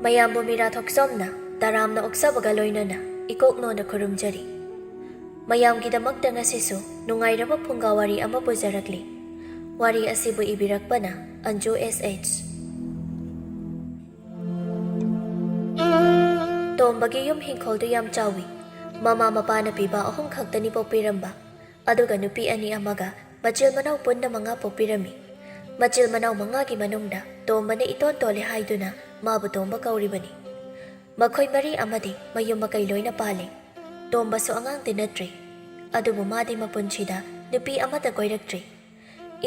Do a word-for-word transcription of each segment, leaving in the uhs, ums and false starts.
ꯃꯌꯥꯝꯕꯨ ꯃꯤꯔꯥ ꯊꯣꯛꯆꯣꯝꯅ ꯇꯔꯥꯝꯅ ꯑꯣꯛꯆꯕꯒ ꯂꯣꯏꯅꯅ ꯏꯀꯣꯛꯅꯣꯅ ꯈꯨꯔꯨꯝꯖꯔꯤ꯫ ꯃꯌꯥꯝꯒꯤꯗꯃꯛꯇ ꯉꯁꯤꯁꯨ ꯅꯨꯡꯉꯥꯏꯔꯕ ꯐꯨꯡꯒꯥ ꯋꯥꯔꯤ ꯑꯃ ꯄꯨꯖꯔꯛꯂꯤ꯫ ꯋꯥꯔꯤ ꯑꯁꯤꯕꯨ ꯏꯕꯤꯔꯛꯄꯅ ꯑꯟꯖꯨ ꯑꯦꯁ ꯑꯩꯆ꯫ ꯇꯣꯝꯕꯒꯤ ꯌꯨꯝ ꯍꯤꯡꯈꯣꯜꯗꯨ ꯌꯥꯝ ꯆꯥꯎꯏ꯫ ꯃꯃꯥ ꯃꯄꯥꯅ ꯄꯤꯕ ꯑꯍꯨꯝ ꯈꯛꯇꯅꯤ ꯄꯣꯛꯄꯤꯔꯝꯕ꯫ ꯑꯗꯨꯒ ꯅꯨꯄꯤ ꯑꯅꯤ ꯑꯃꯒ ꯃꯆꯤꯜ ꯃꯅꯥꯎ ꯄꯨꯟꯅ ꯃꯉꯥ ꯄꯣꯛꯄꯤꯔꯝꯃꯤ꯫ ꯃꯆꯤꯜ ꯃꯅꯥꯎ ꯃꯉꯥꯒꯤ ꯃꯅꯨꯡꯗ ꯇꯣꯝꯕꯅ ꯏꯇꯣꯟ ꯇꯣꯜꯂꯦ ꯍꯥꯏꯗꯨꯅ ꯃꯥꯕꯨ ꯇꯣꯝꯕ ꯀꯧꯔꯤꯕꯅꯤ꯫ ꯃꯈꯣꯏ ꯃꯔꯤ ꯑꯃꯗꯤ ꯃꯌꯨꯝ ꯃꯀꯩ ꯂꯣꯏꯅ ꯄꯥꯜꯂꯦ꯫ ꯇꯣꯝꯕꯁꯨ ꯑꯉꯥꯡꯗꯤ ꯅꯠꯇ꯭ꯔꯤ꯫ ꯑꯗꯨꯕꯨ ꯃꯥꯗꯤ ꯃꯄꯨꯟꯁꯤꯗ ꯅꯨꯄꯤ ꯑꯃꯠꯇ ꯀꯣꯏꯔꯛꯇ꯭ꯔꯤ꯫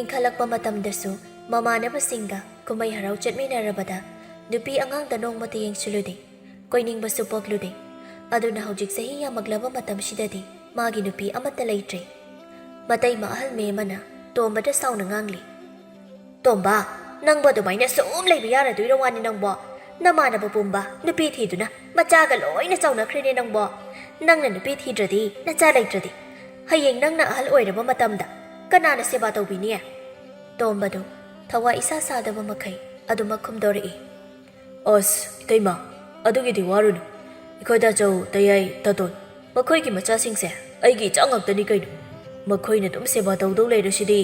ꯏꯟꯈꯠꯂꯛꯄ ꯃꯇꯝꯗꯁꯨ ꯃꯃꯥꯟꯅꯕꯁꯤꯡꯒ ꯀꯨꯝꯍꯩ ꯍꯔꯥꯎ ꯆꯠꯃꯤꯟꯅꯔꯕꯗ ꯅꯨꯄꯤ ꯑꯉꯥꯡꯗ ꯅꯣꯡꯃꯇ ꯌꯦꯡꯁꯤꯜꯂꯨꯗꯦ꯫ ꯀꯣꯏꯅꯤꯡꯕꯁꯨ ꯄꯣꯛꯂꯨꯗꯦ꯫ ꯑꯗꯨꯅ ꯍꯧꯖꯤꯛ ꯆꯍꯤ ꯌꯥꯝꯃꯛꯂꯕ ꯃꯇꯝꯁꯤꯗꯗꯤ ꯃꯥꯒꯤ ꯅꯨꯄꯤ ꯑꯃꯠꯇ ꯂꯩꯇ꯭ꯔꯦ꯫ ꯃꯇꯩꯃ ꯑꯍꯜ ꯃꯦꯝ ꯑꯃꯅ ꯇꯣꯝꯕꯗ ꯁꯥꯎꯅ ꯉꯥꯡꯂꯤ꯫ "ꯇꯣꯝꯕ, ꯅꯪꯕꯨ ꯑꯗꯨꯃꯥꯏꯅ ꯁꯨꯝ ꯂꯩꯕ ꯌꯥꯔꯗꯣꯏꯔꯣ ꯋꯥꯅꯤ ꯅꯪꯕꯣ? ꯅꯃꯥꯟꯅꯕ ꯄꯨꯝꯕ ꯅꯨꯄꯤ ꯊꯤꯗꯨꯅ ꯃꯆꯥꯒ ꯂꯣꯏꯅ ꯆꯥꯎꯅꯈ꯭ꯔꯦꯅꯦ ꯅꯪꯕꯣ꯫ ꯅꯪꯅ ꯅꯨꯄꯤ ꯊꯤꯗ꯭ꯔꯗꯤ ꯅꯆꯥ ꯂꯩꯇ꯭ꯔꯗꯤ ꯍꯌꯦꯡ ꯅꯪꯅ ꯑꯍꯜ ꯑꯣꯏꯔꯕ ꯃꯇꯝꯗ ꯀꯅꯥꯅ ꯁꯦꯕꯥ ꯇꯧꯕꯤꯅꯤ?" ꯇꯣꯝꯕꯗꯨ ꯊꯋꯥ ꯏꯁꯥ ꯁꯥꯗꯕ ꯃꯈꯩ ꯑꯗꯨꯃꯛ ꯈꯨꯝꯗꯣꯔꯛꯏ꯫ "ꯑꯁ, ꯏꯇꯩꯃ, ꯑꯗꯨꯒꯤꯗꯤ ꯋꯥꯔꯨꯅꯨ꯫ ꯑꯩꯈꯣꯏ ꯗꯥꯆꯧ, ꯇꯌꯥꯏ, ꯇꯥꯇꯣꯟ, ꯃꯈꯣꯏꯒꯤ ꯃꯆꯥꯁꯤꯡꯁꯦ ꯑꯩꯒꯤ ꯏꯆꯥ ꯉꯥꯛꯇꯅꯤ ꯀꯩꯅꯣ꯫ ꯃꯈꯣꯏꯅ ꯑꯗꯨꯝ ꯁꯦꯕꯥ ꯇꯧꯗꯧ ꯂꯩꯔꯁꯤꯗꯤ꯫"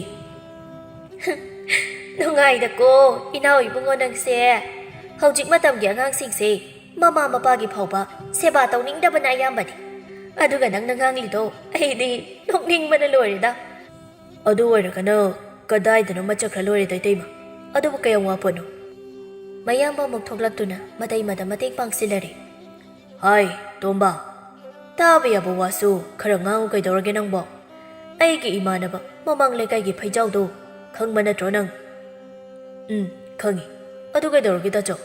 "ꯅꯨꯡꯉꯥꯏꯗꯀꯣ, ꯏꯅꯥꯎ ꯏꯕꯨꯡꯉꯣ ꯅꯪꯁꯦ꯫ ꯍꯧꯖꯤꯛ ꯃꯇꯝꯒꯤ ꯑꯉꯥꯡꯁꯤꯡꯁꯦ ꯃꯃꯥ ꯃꯄꯥꯒꯤ ꯐꯥꯎꯕ ꯁꯦꯕꯥ ꯇꯧꯅꯤꯡꯗꯕꯅ ꯑꯌꯥꯝꯕꯅꯤ꯫ ꯑꯗꯨꯒ ꯅꯪꯅ ꯉꯥꯡꯂꯤꯗꯣ ꯑꯩꯗꯤ ꯅꯣꯛꯅꯤꯡꯕꯅ ꯂꯣꯏꯔꯦꯗ꯫" "ꯑꯗꯨ ꯑꯣꯏꯔꯒꯅ ꯀꯗꯥꯏꯗꯅꯣ ꯑꯃ ꯆꯠꯈ꯭ꯔ ꯂꯣꯏꯔꯦꯗ, ꯏꯇꯩꯃ꯫ ꯑꯗꯨꯕꯨ ꯀꯌꯥꯝ ꯋꯥꯄꯣꯠꯅꯣ?" ꯃꯌꯥꯝꯕ ꯑꯃꯨꯛ ꯊꯣꯛꯂꯛꯇꯨꯅ ꯃꯇꯩꯃꯗ ꯃꯇꯦꯡ ꯄꯥꯡꯁꯤꯜꯂꯔꯦ꯫ "ꯍꯥꯏ, ꯇꯣꯝꯕ, ꯇꯥꯕ ꯌꯥꯕ ꯋꯥꯁꯨ ꯈꯔ ꯉꯥꯡꯉꯨ ꯀꯩꯗꯧꯔꯒꯦ ꯅꯪꯕꯣ? ꯑꯩꯒꯤ ꯏꯃꯥꯟꯅꯕ ꯃꯃꯥꯡ ꯂꯩꯀꯥꯏꯒꯤ ꯐꯩꯖꯥꯎꯗꯣ ꯈꯪꯕ ꯅꯠꯇ꯭ꯔꯣ ꯅꯪ?" "ꯎꯝ, ꯈꯪꯉꯤ꯫ ꯑꯗꯨ ꯀꯩꯗꯧꯔꯒꯦ ꯇꯥꯆꯧ?"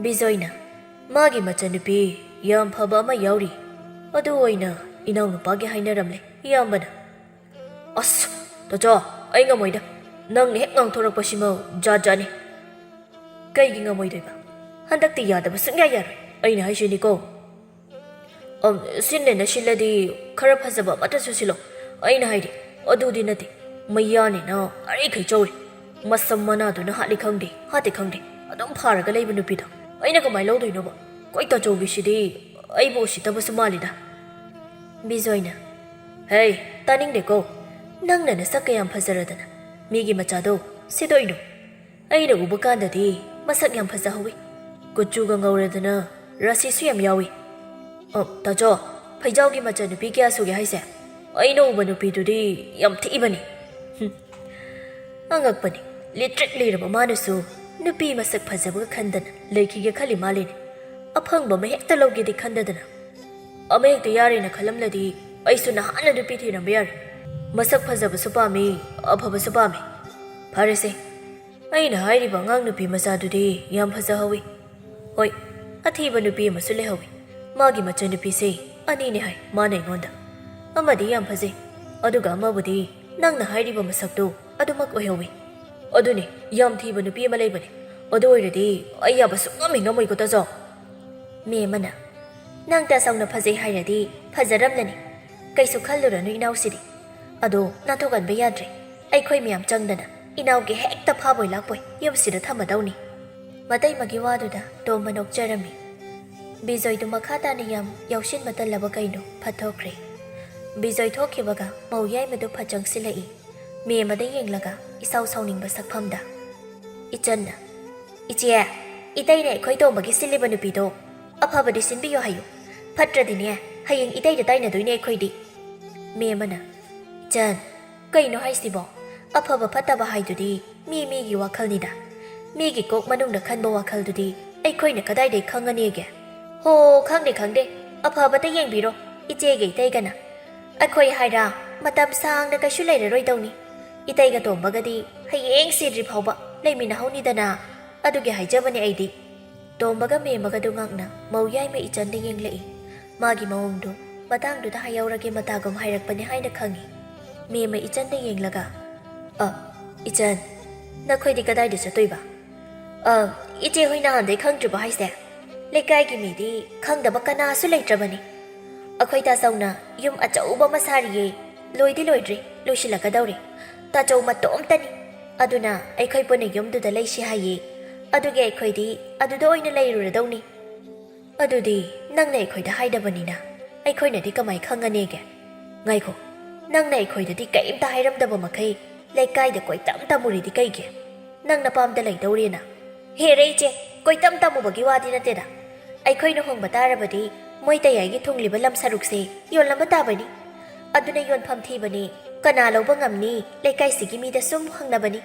ꯕꯤꯖꯣꯏꯅ, "ꯃꯥꯒꯤ ꯃꯆꯟꯅꯨꯄꯤ ꯌꯥꯝ ꯐꯕ ꯑꯃ ꯌꯥꯎꯔꯤ꯫ ꯑꯗꯨ ꯑꯣꯏꯅ ꯏꯅꯥꯎꯅꯨꯄꯥꯒꯤ ꯍꯥꯏꯅꯔꯝꯂꯦ ꯏꯌꯥꯝꯕꯅ꯫" "ꯑꯁ, ꯇꯥꯆꯧ, ꯑꯩ ꯉꯝꯃꯣꯏꯗ꯫ ꯅꯪꯅ ꯍꯦꯛ ꯉꯥꯡꯊꯣꯔꯛꯄꯁꯤꯃ ꯖꯥꯠ ꯖꯥꯠꯅꯤ꯫" "ꯀꯩꯒꯤ ꯉꯝꯃꯣꯏꯗꯣꯏꯕ? ꯍꯟꯗꯛꯇꯤ ꯌꯥꯗꯕ ꯁꯨꯡꯌꯥ ꯌꯥꯔꯣꯏ, ꯑꯩꯅ ꯍꯥꯏꯁꯤꯅꯤꯀꯣ꯫ ꯑꯝ, ꯁꯤꯟꯅꯦꯅ ꯁꯤꯜꯂꯗꯤ ꯈꯔ ꯐꯖꯕ ꯑꯃꯠꯇꯁꯨ ꯁꯤꯜꯂꯣ꯫ ꯑꯩꯅ ꯍꯥꯏꯔꯤ, ꯑꯗꯨꯗꯤ ꯅꯠꯇꯦ, ꯃꯌꯥꯅꯦꯅ ꯑꯔꯤꯈꯩ ꯆꯧꯔꯤ꯫ ꯃꯁꯝ ꯃꯅꯥꯗꯨꯅ ꯍꯥꯠꯂꯤ ꯈꯪꯗꯦ, ꯍꯥꯠꯇꯦ ꯈꯪꯗꯦ, ꯑꯗꯨꯝ ꯐꯥꯔꯒ ꯂꯩꯕ ꯅꯨꯄꯤꯗꯣ꯫ ꯑꯩꯅ ꯀꯃꯥꯏꯅ ꯂꯧꯗꯣꯏꯅꯣꯕ? ꯀꯣꯏ ꯇꯥꯆꯧꯕꯤꯁꯤꯗꯤ ꯑꯩꯕꯨ ꯎꯁꯤꯠꯇꯕꯁꯨ ꯃꯥꯜꯂꯤꯗ꯫ ꯕꯤꯖꯣꯏꯅ, "ꯍꯦ, ꯇꯥꯅꯤꯡꯗꯦꯀꯣ꯫ ꯅꯪꯅ ꯅꯁꯛ ꯀꯌꯥꯝ ꯐꯖꯔꯗꯅ ꯃꯤꯒꯤ ꯃꯆꯥꯗꯣ ꯁꯤꯗꯣꯛꯏꯅꯣ? ꯑꯩꯅ ꯎꯕ ꯀꯥꯟꯗꯗꯤ ꯃꯁꯛ ꯌꯥꯝ ꯐꯖꯍꯧꯋꯤ꯫ ꯀꯨꯆꯨꯒ ꯉꯧꯔꯗꯅ ꯔꯥꯁꯤꯁꯨ ꯌꯥꯝ ꯌꯥꯎꯏ꯫ ꯑ, ꯇꯥꯆꯧ, ꯐꯩꯖꯥꯎꯒꯤ ꯃꯆꯟꯅꯨꯄꯤ ꯀꯌꯥ ꯁꯨꯒꯦ ꯍꯥꯏꯁꯦ? ꯑꯩꯅ ꯎꯕ ꯅꯨꯄꯤꯗꯨꯗꯤ ꯌꯥꯝ ꯊꯤꯕꯅꯤ꯫" ꯍꯨꯝ꯫ ꯑꯉꯛꯄꯅꯤ, ꯂꯤꯇ꯭ꯔꯤꯛ ꯂꯤꯔꯕ ꯃꯥꯅꯁꯨ ꯅꯨꯄꯤ ꯃꯁꯛ ꯐꯖꯕꯒ ꯈꯟꯗꯅ ꯂꯩꯈꯤꯒꯦ ꯈꯜꯂꯤ ꯃꯥꯜꯂꯤꯅꯦ꯫ ꯑꯐꯪꯕ ꯑꯃ ꯍꯦꯛꯇ ꯂꯧꯒꯦꯗꯤ ꯈꯟꯗꯗꯅ꯫ ꯑꯃ ꯍꯦꯛꯇ ꯌꯥꯔꯦꯅ ꯈꯜꯂꯝꯂꯗꯤ ꯑꯩꯁꯨ ꯅꯍꯥꯟꯅ ꯅꯨꯄꯤ ꯊꯤꯔꯝꯕ ꯌꯥꯔꯦ꯫ ꯃꯁꯛ ꯐꯖꯕꯁꯨ ꯄꯥꯝꯃꯤ, ꯑꯐꯕꯁꯨ ꯄꯥꯝꯃꯤ꯫ ꯐꯔꯦꯁꯦ, ꯑꯩꯅ ꯍꯥꯏꯔꯤꯕ ꯑꯉꯥꯡ ꯅꯨꯄꯤ ꯃꯆꯥꯗꯨꯗꯤ ꯌꯥꯝ ꯐꯖꯍꯧꯋꯤ꯫ ꯍꯣꯏ, ꯑꯊꯤꯕ ꯅꯨꯄꯤ ꯑꯃꯁꯨ ꯂꯩꯍꯧꯋꯤ꯫ ꯃꯥꯒꯤ ꯃꯆꯟꯅꯨꯄꯤꯁꯦ ꯑꯅꯤꯅꯦ ꯍꯥꯏ ꯃꯥꯅ ꯑꯩꯉꯣꯟꯗ꯫ ꯑꯃꯗꯤ ꯌꯥꯝ ꯐꯖꯩ, ꯑꯗꯨꯒ ꯑꯃꯕꯨꯗꯤ ꯅꯪꯅ ꯍꯥꯏꯔꯤꯕ ꯃꯁꯛꯇꯨ ꯑꯗꯨꯃꯛ ꯑꯣꯏꯍꯧꯋꯤ꯫ ꯑꯗꯨꯅꯤ, ꯌꯥꯝ ꯊꯤꯕ ꯅꯨꯄꯤ ꯑꯃ ꯂꯩꯕꯅꯤ꯫ ꯑꯗꯨ ꯑꯣꯏꯔꯗꯤ ꯑꯩ ꯌꯥꯕ ꯁꯨꯡꯉꯝ ꯍꯦꯛ ꯉꯝꯃꯣꯏꯀꯣ, ꯇꯥꯆꯧ꯫ ꯃꯦꯝ ꯑꯃꯅ, "ꯅꯪ ꯇꯥꯆꯧꯅ ꯐꯖꯩ ꯍꯥꯏꯔꯗꯤ ꯐꯖꯔꯝꯂꯅꯤ꯫ ꯀꯩꯁꯨ ꯈꯜꯂꯨꯔꯅꯨ ꯏꯅꯥꯎꯁꯤꯗꯤ꯫ ꯑꯗꯣ ꯅꯥꯟꯊꯣꯛꯍꯟꯕ ꯌꯥꯗ꯭ꯔꯦ꯫ ꯑꯩꯈꯣꯏ ꯃꯌꯥꯝ ꯆꯪꯗꯅ ꯏꯅꯥꯎꯒꯤ ꯍꯦꯛꯇ ꯐꯥꯕꯣꯏ ꯂꯥꯛꯄꯣꯏ ꯌꯨꯝꯁꯤꯗ ꯊꯝꯃꯗꯧꯅꯤ꯫" ꯃꯇꯩꯃꯒꯤ ꯋꯥꯗꯨꯗ ꯇꯣꯝꯕ ꯅꯣꯛꯆꯔꯝꯃꯤ꯫ ꯕꯤꯖꯣꯏꯗꯨ ꯃꯈꯥ ꯇꯥꯅ ꯌꯥꯝ ꯌꯥꯎꯁꯤꯟꯕ ꯇꯜꯂꯕ ꯀꯩꯅꯣ ꯐꯠꯊꯣꯛꯈ꯭ꯔꯦ꯫ ꯕꯤꯖꯣꯏ ꯊꯣꯛꯈꯤꯕꯒ ꯃꯧ ꯌꯥꯏꯃꯗꯨ ꯐꯠ ꯆꯪꯁꯤꯜꯂꯛꯏ꯫ ꯃꯦꯝ ꯑꯃꯗ ꯌꯦꯡꯂꯒ ꯏꯁꯥꯎ ꯁꯥꯎꯅꯤꯡꯕ ꯁꯛꯐꯝꯗ꯫ ꯏꯆꯟꯅ, "ꯏꯆꯦ, ꯏꯇꯩꯅ ꯑꯩꯈꯣꯏ ꯇꯣꯝꯕꯒꯤ ꯁꯤꯜꯂꯤꯕ ꯅꯨꯄꯤꯗꯣ ꯑꯐꯕꯗꯤ ꯁꯤꯟꯕꯤꯌꯣ ꯍꯥꯏꯌꯨ꯫ ꯐꯠꯇ꯭ꯔꯗꯤꯅꯦ, ꯍꯌꯦꯡ ꯏꯇꯩꯗ ꯇꯥꯏꯅꯗꯣꯏꯅꯦ ꯑꯩꯈꯣꯏꯗꯤ꯫" ꯃꯦꯝ ꯑꯃꯅ, "ꯏꯆꯟ, ꯀꯩꯅꯣ ꯍꯥꯏꯁꯤꯕꯣ? ꯑꯐꯕ ꯐꯠꯇꯕ ꯍꯥꯏꯗꯨꯗꯤ ꯃꯤ ꯃꯤꯒꯤ ꯋꯥꯈꯜꯅꯤꯗ꯫ ꯃꯤꯒꯤ ꯀꯣꯛ ꯃꯅꯨꯡꯗ ꯈꯟꯕ ꯋꯥꯈꯜꯗꯨꯗꯤ ꯑꯩꯈꯣꯏꯅ ꯀꯗꯥꯏꯗꯩ ꯈꯪꯉꯅꯤꯒꯦ?" "ꯍꯣ, ꯈꯪꯗꯦ, ꯈꯪꯗꯦ꯫ ꯑꯐꯕꯇ ꯌꯦꯡꯕꯤꯔꯣ꯫ ꯏꯆꯦꯒ ꯏꯇꯩꯒꯅ꯫ ꯑꯩꯈꯣꯏ ꯍꯥꯏꯔ ꯃꯇꯝ ꯁꯥꯡꯅ ꯀꯩꯁꯨ ꯂꯩꯔꯔꯣꯏꯗꯧꯅꯤ꯫ ꯏꯇꯩꯒ ꯇꯣꯝꯕꯒꯗꯤ ꯍꯌꯦꯡ ꯁꯤꯗ꯭ꯔꯤ ꯐꯥꯎꯕ ꯂꯩꯃꯤꯟꯅꯍꯧꯅꯤꯗꯅ꯫ ꯑꯗꯨꯒꯤ ꯍꯥꯏꯖꯕꯅꯦ ꯑꯩꯗꯤ꯫" ꯇꯣꯝꯕꯒ ꯃꯦꯝꯃꯒꯗꯨ ꯉꯥꯛꯅ ꯃꯧ ꯌꯥꯏꯃ ꯏꯆꯟꯗ ꯌꯦꯡꯂꯛꯏ꯫ ꯃꯥꯒꯤ ꯃꯑꯣꯡꯗꯨ ꯃꯇꯥꯡꯗꯨꯗ ꯍꯥꯏꯍꯧꯔꯒꯦ ꯃꯇꯥꯒꯨꯝ ꯍꯥꯏꯔꯛꯄꯅꯦ ꯍꯥꯏꯅ ꯈꯪꯏ꯫ ꯃꯦꯝꯃ ꯏꯆꯟꯗ ꯌꯦꯡꯂꯒ, "ꯑ, ꯏꯆꯟ, ꯅꯈꯣꯏꯗꯤ ꯀꯗꯥꯏꯗ ꯆꯠꯇꯣꯏꯕ?" "ꯑ, ꯏꯆꯦ ꯍꯣꯏ ꯅꯍꯥꯟꯗꯩ ꯈꯪꯗ꯭ꯔꯤꯕꯣ ꯍꯥꯏꯁꯦ? ꯂꯩꯀꯥꯏꯒꯤ ꯃꯤꯗꯤ ꯈꯪꯗꯕ ꯀꯅꯥꯁꯨ ꯂꯩꯇ꯭ꯔꯕꯅꯤ꯫ ꯑꯩꯈꯣꯏ ꯇꯥꯆꯧꯅ ꯌꯨꯝ ꯑꯆꯧꯕ ꯑꯃ ꯁꯥꯔꯤꯌꯦ꯫ ꯂꯣꯏꯗꯤ ꯂꯣꯏꯗ꯭ꯔꯤ, ꯂꯣꯏꯁꯤꯜꯂꯛꯀꯗꯧꯔꯦ꯫ ꯇꯥꯆꯧ ꯃꯇꯣꯝꯇꯅꯤ꯫ ꯑꯗꯨꯅ ꯑꯩꯈꯣꯏ ꯄꯨꯟꯅ ꯌꯨꯝꯗꯨꯗ ꯂꯩꯁꯤ ꯍꯥꯏꯌꯦ꯫ ꯑꯗꯨꯒꯤ ꯑꯩꯈꯣꯏꯗꯤ ꯑꯗꯨꯗ ꯑꯣꯏꯅ ꯂꯩꯔꯨꯔꯗꯧꯅꯤ꯫ ꯑꯗꯨꯗꯤ ꯅꯪꯅ ꯑꯩꯈꯣꯏꯗ ꯍꯥꯏꯗꯕꯅꯤꯅ ꯑꯩꯈꯣꯏꯅꯗꯤ ꯀꯃꯥꯏ ꯈꯪꯒꯅꯤꯒꯦ? ꯉꯥꯏꯈꯣ, ꯅꯪꯅ ꯑꯩꯈꯣꯏꯗꯗꯤ ꯀꯔꯤꯝꯇ ꯍꯥꯏꯔꯝꯗꯕ ꯃꯈꯩ ꯂꯩꯀꯥꯏꯗ ꯀꯣꯏꯇꯝ ꯇꯝꯃꯨꯔꯤꯗꯤ ꯀꯩꯒꯤ? ꯅꯪ ꯅꯄꯥꯝꯗ ꯂꯩꯗꯧꯔꯦꯅ꯫ ꯍꯦꯔꯦ ꯏꯆꯦ, ꯀꯣꯏꯇꯝ ꯇꯝꯃꯨꯕꯒꯤ ꯋꯥꯗꯤ ꯅꯠꯇꯦꯗ꯫ ꯑꯩꯈꯣꯏꯅ ꯍꯣꯡꯕ ꯇꯥꯔꯕꯗꯤ ꯃꯣꯏ ꯇꯌꯥꯏꯒꯤ ꯊꯨꯡꯂꯤꯕ ꯂꯝ ꯁꯔꯨꯛꯁꯦ ꯌꯣꯜꯂꯝꯕ ꯇꯥꯕꯅꯤ꯫ ꯑꯗꯨꯅ ꯌꯣꯟꯐꯝ ꯊꯤꯕꯅꯤ, ꯀꯅꯥ ꯂꯧꯕ ꯉꯝꯅꯤ? ꯂꯩꯀꯥꯏꯁꯤꯒꯤ ꯃꯤꯗ ꯁꯨꯝ ꯍꯪꯅꯕꯅꯤ꯫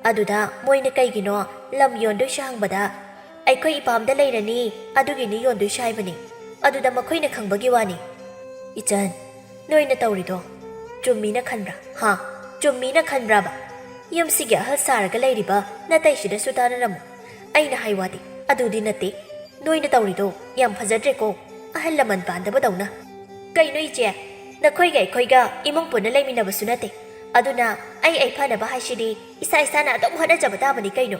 ꯑꯗꯨꯗ ꯃꯣꯏꯅ ꯀꯩꯒꯤꯅꯣ ꯂꯝ ꯌꯣꯟꯗꯣꯏꯁꯦ ꯍꯪꯕꯗ, "ꯑꯩꯈꯣꯏ ꯏꯄꯥꯝꯗ ꯂꯩꯔꯅꯤ, ꯑꯗꯨꯒꯤꯅꯤ ꯌꯣꯟꯗꯣꯏꯁꯦ" ꯍꯥꯏꯕꯅꯤ꯫ ꯑꯗꯨꯗ ꯃꯈꯣꯏꯅ ꯈꯪꯕꯒꯤ ꯋꯥꯅꯤ꯫ ꯏꯆꯟ, ꯅꯣꯏꯅ ꯇꯧꯔꯤꯗꯣ ꯆꯨꯝꯃꯤꯅ ꯈꯟꯕ꯭ꯔꯥ? ꯍꯥ? ꯆꯨꯝꯃꯤꯅ ꯈꯟꯕ꯭ꯔꯥꯕ? ꯌꯨꯝꯁꯤꯒꯤ ꯑꯍꯜ ꯁꯥꯔꯒ ꯂꯩꯔꯤꯕ ꯅꯇꯩꯁꯤꯗꯁꯨ ꯇꯥꯟꯅꯔꯝꯃꯨ꯫ ꯑꯩꯅ ꯍꯥꯏ ꯋꯥꯗꯤ ꯑꯗꯨꯗꯤ ꯅꯠꯇꯦ꯫ ꯅꯣꯏꯅ ꯇꯧꯔꯤꯗꯣ ꯌꯥꯝ ꯐꯖꯗ꯭ꯔꯦꯀꯣ꯫ ꯑꯍꯜ ꯂꯃꯟ ꯄꯥꯟꯗꯕꯗꯧꯅ꯫ ꯀꯩꯅꯣ ꯏꯆꯦ? ꯅꯈꯣꯏꯒ ꯑꯩꯈꯣꯏꯒ ꯏꯃꯨꯡ ꯄꯨꯟꯅ ꯂꯩꯃꯤꯟꯅꯕꯁꯨ ꯅꯠꯇꯦ꯫ ꯑꯗꯨꯅ ꯑꯩ, ꯑꯩ ꯐꯅꯕ ꯍꯥꯏꯁꯤꯗꯤ ꯏꯁꯥ ꯏꯁꯥꯅ ꯑꯗꯨꯝ ꯍꯣꯠꯅꯖꯕ ꯇꯥꯕꯅꯤ ꯀꯩꯅꯣ꯫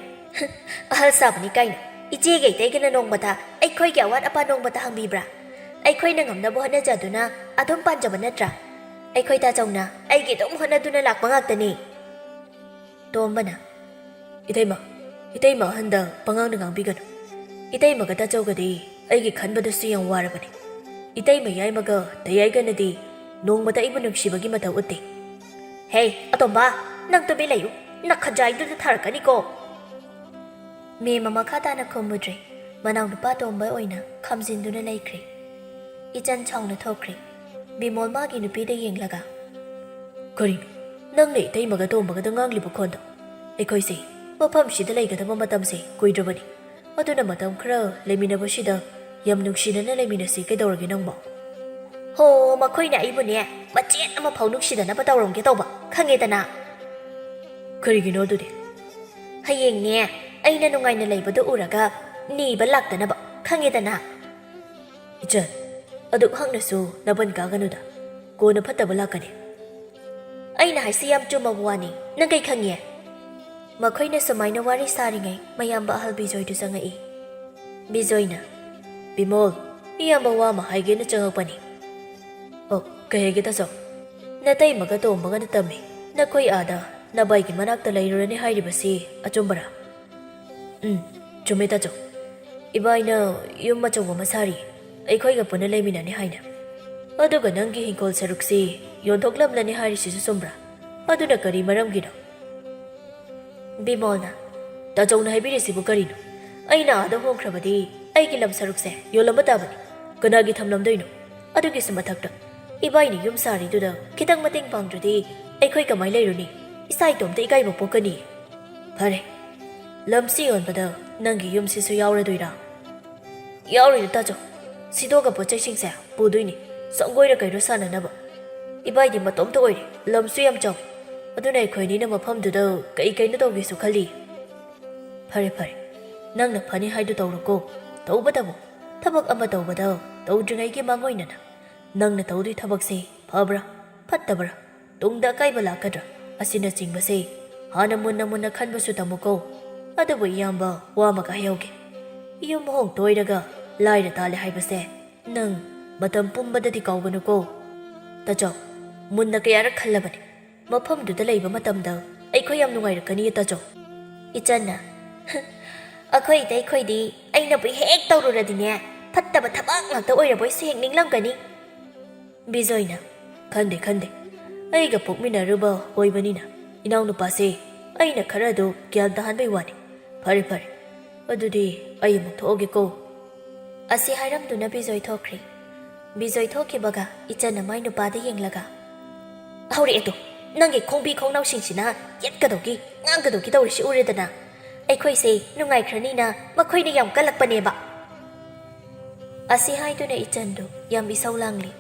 ꯑꯍꯜ ꯁꯥꯕꯅꯤ ꯀꯥꯏꯅ꯫ ꯏꯆꯦꯒ ꯏꯇꯩꯒꯅ ꯅꯣꯡꯃꯇ ꯑꯩꯈꯣꯏꯒꯤ ꯑꯋꯥꯠ ꯑꯄꯥ ꯅꯣꯡꯃꯇ ꯍꯪꯕꯤꯕ꯭ꯔꯥ? ꯑꯩꯈꯣꯏꯅ ꯉꯝꯅꯕ ꯍꯣꯠꯅꯖꯗꯨꯅ ꯑꯗꯨꯝ ꯄꯥꯟꯖꯕ ꯅꯠꯇ꯭ꯔꯥ? ꯑꯩꯈꯣꯏ ꯇꯥꯆꯧꯅ ꯑꯩꯒꯤ ꯑꯗꯨꯝ ꯍꯣꯠꯅꯗꯨꯅ ꯂꯥꯛꯄ ꯉꯥꯛꯇꯅꯤ꯫ ꯇꯣꯝꯕꯅ, "ꯏꯇꯩꯃ, ꯏꯇꯩꯃ ꯑꯍꯟꯗ ꯄꯉꯥꯡꯗ ꯉꯥꯡꯕꯤꯒꯅꯨ꯫ ꯏꯇꯩꯃꯒ ꯇꯥꯆꯧꯒꯗꯤ ꯑꯩꯒꯤ ꯈꯟꯕꯗꯁꯨ ꯌꯥꯝ ꯋꯥꯔꯕꯅꯤ꯫ ꯏꯇꯩꯃ ꯌꯥꯏꯃꯒ ꯇꯌꯥꯏꯒꯅꯗꯤ ꯅꯣꯡꯃꯇ ꯑꯩꯕꯨ ꯅꯨꯡꯁꯤꯕꯒꯤ ꯃꯇꯧ ꯎꯠꯇꯦ꯫" "ꯍꯦ, ꯑꯇꯣꯝꯕ, ꯅꯪ ꯇꯨꯃꯤꯟ ꯂꯩꯌꯨ꯫ ꯅꯈꯖꯥꯏꯗꯨꯗ ꯊꯥꯔꯛꯀꯅꯤꯀꯣ꯫" ꯃꯦꯝꯃ ꯃꯈꯥ ꯇꯥꯅ ꯈꯨꯝꯃꯨꯗ꯭ꯔꯦ꯫ ꯃꯅꯥꯎꯅꯨꯄꯥ ꯇꯣꯝꯕ ꯑꯣꯏꯅ ꯈꯝꯖꯤꯟꯗꯨꯅ ꯂꯩꯈ꯭ꯔꯦ꯫ ꯏꯆꯟ ꯁꯥꯎꯅ ꯊꯣꯛꯈ꯭ꯔꯦ꯫ ꯕꯤꯃꯣꯜ ꯃꯥꯒꯤ ꯅꯨꯄꯤꯗ ꯌꯦꯡꯂꯒ, "ꯀꯔꯤꯅꯣ ꯅꯪꯅ ꯏꯇꯩꯃꯒ ꯇꯣꯝꯕꯒꯗ ꯉꯥꯡꯂꯤꯕ ꯈꯣꯟꯗꯣ? ꯑꯩꯈꯣꯏꯁꯦ ꯃꯐꯝꯁꯤꯗ ꯂꯩꯒꯗꯕ ꯃꯇꯝꯁꯦ ꯀꯨꯏꯗ꯭ꯔꯕꯅꯤ꯫ ꯑꯗꯨꯅ ꯃꯇꯝ ꯈꯔ ꯂꯩꯃꯤꯟꯅꯕꯁꯤꯗ ꯌꯥꯝ ꯅꯨꯡꯁꯤꯅꯅ ꯂꯩꯃꯤꯟꯅꯁꯤ꯫ ꯀꯩꯗꯧꯔꯒꯦ ꯅꯪꯕꯣ?" "ꯍꯣ, ꯃꯈꯣꯏꯅ ꯑꯩꯕꯨꯅꯦ ꯃꯆꯦꯠ ꯑꯃꯐꯥꯎ ꯅꯨꯡꯁꯤꯗꯅꯕ ꯇꯧꯔꯝꯒꯦ ꯇꯧꯕ, ꯈꯪꯉꯦꯗꯅ?" "ꯀꯔꯤꯒꯤꯅꯣ ꯑꯗꯨꯗꯤ?" "ꯍꯌꯦꯡꯅꯦ ꯑꯩꯅ ꯅꯨꯡꯉꯥꯏꯅ ꯂꯩꯕꯗꯨ ꯎꯔꯒ ꯅꯤꯕ ꯂꯥꯛꯇꯅꯕ, ꯈꯪꯉꯦꯗꯅ?" "ꯏꯆꯟ, ꯑꯗꯨꯛ ꯍꯛꯅꯁꯨ ꯅꯕꯟ ꯀꯥꯒꯅꯨꯗ꯫ ꯀꯣꯟꯅ ꯐꯠꯇꯕ ꯂꯥꯛꯀꯅꯤ꯫" "ꯑꯩꯅ ꯍꯥꯏꯁꯤ ꯌꯥꯝ ꯆꯨꯝꯃꯕ ꯋꯥꯅꯤ꯫ ꯅꯪ ꯀꯩ ꯈꯪꯉꯤ?" ꯃꯈꯣꯏꯅ ꯁꯨꯃꯥꯏꯅ ꯋꯥꯔꯤ ꯁꯥꯔꯤꯉꯩ ꯃꯌꯥꯝꯕ ꯑꯍꯜ ꯕꯤꯖꯣꯏꯗꯨ ꯆꯪꯉꯛꯏ꯫ ꯕꯤꯖꯣꯏꯅ, "ꯕꯤꯃꯣꯜ, ꯏꯌꯥꯝꯕ ꯋꯥ ꯑꯃ ꯍꯥꯏꯒꯦꯅ ꯆꯪꯉꯛꯄꯅꯤ꯫" "ꯑꯣ, ꯀꯩ ꯍꯥꯏꯒꯦ ꯇꯥꯆꯧ?" "ꯅꯇꯩꯃꯒ ꯇꯣꯝꯕꯒꯅ ꯇꯝꯃꯤ꯫ ꯅꯈꯣꯏ ꯑꯥꯗ ꯅꯕꯥꯏꯒꯤ ꯃꯅꯥꯛꯇ ꯂꯩꯔꯨꯔꯅꯤ ꯍꯥꯏꯔꯤꯕꯁꯤ ꯑꯆꯨꯝꯕꯔꯥ?" ꯎꯝ, ꯆꯨꯝꯃꯦ ꯇꯥꯆꯧ꯫ ꯏꯕꯥꯏꯅ ꯌꯨꯝ ꯑꯆꯧꯕ ꯑꯃ ꯁꯥꯔꯤ, ꯑꯩꯈꯣꯏꯒ ꯄꯨꯟꯅ ꯂꯩꯃꯤꯟꯅꯅꯤ ꯍꯥꯏꯅ꯫ ꯑꯗꯨꯒ ꯅꯪꯒꯤ ꯍꯤꯡꯈꯣꯜ ꯁꯔꯨꯛꯁꯤ ꯌꯣꯟꯊꯣꯛꯂꯝꯂꯅꯤ ꯍꯥꯏꯔꯤꯁꯤꯁꯨ ꯆꯨꯝꯕ꯭ꯔꯥ? ꯑꯗꯨꯅ ꯀꯔꯤ ꯃꯔꯝꯒꯤꯅꯣ? ꯕꯤꯃꯣꯜꯅ, "ꯇꯥꯆꯧꯅ ꯍꯥꯏꯕꯤꯔꯤꯁꯤꯕꯨ ꯀꯔꯤꯅꯣ? ꯑꯩꯅ ꯑꯥꯗ ꯍꯣꯡꯈ꯭ꯔꯕꯗꯤ ꯑꯩꯒꯤ ꯂꯝ ꯁꯔꯨꯛꯁꯦ ꯌꯣꯜꯂꯝꯕ ꯇꯥꯕꯅꯤ꯫ ꯀꯅꯥꯒꯤ ꯊꯝꯂꯝꯗꯣꯏꯅꯣ? ꯑꯗꯨꯒꯤꯁꯨ ꯃꯊꯛꯇ ꯏꯕꯥꯏꯅ ꯌꯨꯝ ꯁꯥꯔꯤꯗꯨꯗ ꯈꯤꯇꯪ ꯃꯇꯦꯡ ꯄꯥꯡꯗ꯭ꯔꯗꯤ ꯑꯩꯈꯣꯏ ꯀꯃꯥꯏ ꯂꯩꯔꯨꯅꯤ? ꯏꯁꯥ ꯏꯇꯣꯝꯇ ꯏꯀꯥꯏꯕ ꯄꯣꯛꯀꯅꯤ꯫ ꯐꯔꯦ, ꯂꯝꯁꯤ ꯌꯣꯟꯕꯗ ꯅꯪꯒꯤ ꯌꯨꯝꯁꯤꯁꯨ ꯌꯥꯎꯔꯗꯣꯏꯔꯥ?" "ꯌꯥꯎꯔꯤꯅꯦ ꯇꯥꯆꯧ, ꯁꯤꯗꯣꯛꯑꯒ ꯄꯣꯠ ꯆꯩꯁꯤꯡꯁꯦ ꯄꯨꯗꯣꯏꯅꯤ, ꯁꯪꯒꯣꯏꯔ ꯀꯩꯔꯣ ꯁꯥꯟꯅꯅꯕ꯫ ꯏꯕꯥꯏꯗꯤ ꯃꯇꯣꯝꯇ ꯑꯣꯏꯔꯦ, ꯂꯝꯁꯨ ꯌꯥꯝ ꯆꯥꯎꯏ꯫ ꯑꯗꯨꯅ ꯑꯩꯈꯣꯏ ꯑꯅꯤꯅ ꯃꯐꯝꯗꯨꯗ ꯀꯩ ꯀꯩꯅꯣ ꯇꯧꯒꯦꯁꯨ ꯈꯜꯂꯤ꯫" "ꯐꯔꯦ ꯐꯔꯦ, ꯅꯪꯅ ꯐꯅꯤ ꯍꯥꯏꯗꯨ ꯇꯧꯔꯣꯀꯣ꯫ ꯇꯧꯕꯇꯕꯨ ꯊꯕꯛ ꯑꯃ ꯇꯧꯕꯗ ꯇꯧꯗ꯭ꯔꯤꯉꯩꯒꯤ ꯃꯥꯡꯑꯣꯏꯅꯅ ꯅꯪꯅ ꯇꯧꯗꯣꯏ ꯊꯕꯛꯁꯦ ꯐꯕ꯭ꯔꯥ ꯐꯠꯇꯕ꯭ꯔꯥ, ꯇꯨꯡꯗ ꯑꯀꯥꯏꯕ ꯂꯥꯛꯀꯗ꯭ꯔꯥ ꯑꯁꯤꯅꯆꯤꯡꯕꯁꯦ ꯍꯥꯟꯅ ꯃꯨꯟꯅ ꯃꯨꯟꯅ ꯈꯟꯕꯁꯨ ꯇꯝꯃꯨꯀꯣ꯫ ꯑꯗꯨꯕꯨ ꯏꯌꯥꯝꯕ, ꯋꯥ ꯑꯃꯒ ꯍꯥꯏꯍꯧꯒꯦ꯫ ꯌꯨꯝ ꯍꯣꯡ ꯇꯣꯏꯔꯒ ꯂꯥꯏꯔ ꯇꯥꯜꯂꯦ ꯍꯥꯏꯕꯁꯦ ꯅꯪ ꯃꯇꯝ ꯄꯨꯝꯕꯗꯗꯤ ꯀꯥꯎꯒꯅꯨꯀꯣ꯫ ꯇꯥꯆꯧ, ꯃꯨꯟꯅ ꯀꯌꯥꯔꯛ ꯈꯜꯂꯕꯅꯤ, ꯃꯐꯝꯗꯨꯗ ꯂꯩꯕ ꯃꯇꯝꯗ ꯑꯩꯈꯣꯏ ꯌꯥꯝ ꯅꯨꯡꯉꯥꯏꯔꯛꯀꯅꯤꯌꯦ ꯇꯥꯆꯧ꯫" ꯏꯆꯟꯅ, "ꯑꯩꯈꯣꯏꯗ ꯑꯩꯈꯣꯏꯗꯤ ꯑꯩꯅꯕꯨ ꯍꯦꯛ ꯇꯧꯔꯨꯔꯗꯤꯅꯦ, ꯐꯠꯇꯕ ꯊꯕꯛ ꯉꯥꯛꯇ ꯑꯣꯏꯔꯕꯣꯏꯁꯨ ꯍꯦꯛ ꯅꯤꯡꯂꯝꯒꯅꯤ꯫" ꯕꯤꯖꯣꯏꯅ, "ꯈꯟꯗꯦ ꯈꯟꯗꯦ, ꯑꯩꯒ ꯄꯣꯛꯃꯤꯟꯅꯔꯨꯕ ꯑꯣꯏꯕꯅꯤꯅ ꯏꯅꯥꯎꯅꯨꯄꯥꯁꯦ ꯑꯩꯅ ꯈꯔ ꯑꯗꯨ ꯒ꯭ꯌꯥꯟ ꯇꯥꯍꯟꯕꯩ ꯋꯥꯅꯤ꯫ ꯐꯔꯦ ꯐꯔꯦ, ꯑꯗꯨꯗꯤ ꯑꯩ ꯑꯃꯨꯛ ꯊꯣꯛꯑꯒꯦꯀꯣ꯫" ꯑꯁꯤ ꯍꯥꯏꯔꯝꯗꯨꯅ ꯕꯤꯖꯣꯏ ꯊꯣꯛꯈ꯭ꯔꯦ꯫ ꯕꯤꯖꯣꯏ ꯊꯣꯛꯈꯤꯕꯒ ꯏꯆꯟꯅ ꯃꯥꯏ ꯅꯨꯄꯥꯗ ꯌꯦꯡꯂꯒ, "ꯍꯧꯔꯛꯑꯦꯗꯣ, ꯅꯪꯒꯤ ꯈꯣꯡꯕꯤ ꯈꯣꯡꯅꯥꯎꯁꯤꯡꯁꯤꯅ ꯌꯦꯠꯀꯗꯧꯒꯤ ꯉꯥꯡꯒꯗꯧꯒꯤ ꯇꯧꯔꯤꯁꯤ ꯎꯔꯦꯗꯅ꯫ ꯑꯩꯈꯣꯏꯁꯦ ꯅꯨꯡꯉꯥꯏꯈ꯭ꯔꯅꯤꯅ ꯃꯈꯣꯏꯅ ꯌꯥꯝ ꯀꯜꯂꯛꯄꯅꯦꯕ꯫" ꯑꯁꯤ ꯍꯥꯏꯗꯨꯅ ꯏꯆꯟꯗꯨ ꯌꯥꯝ ꯏꯁꯧ ꯂꯥꯡꯂꯤ꯫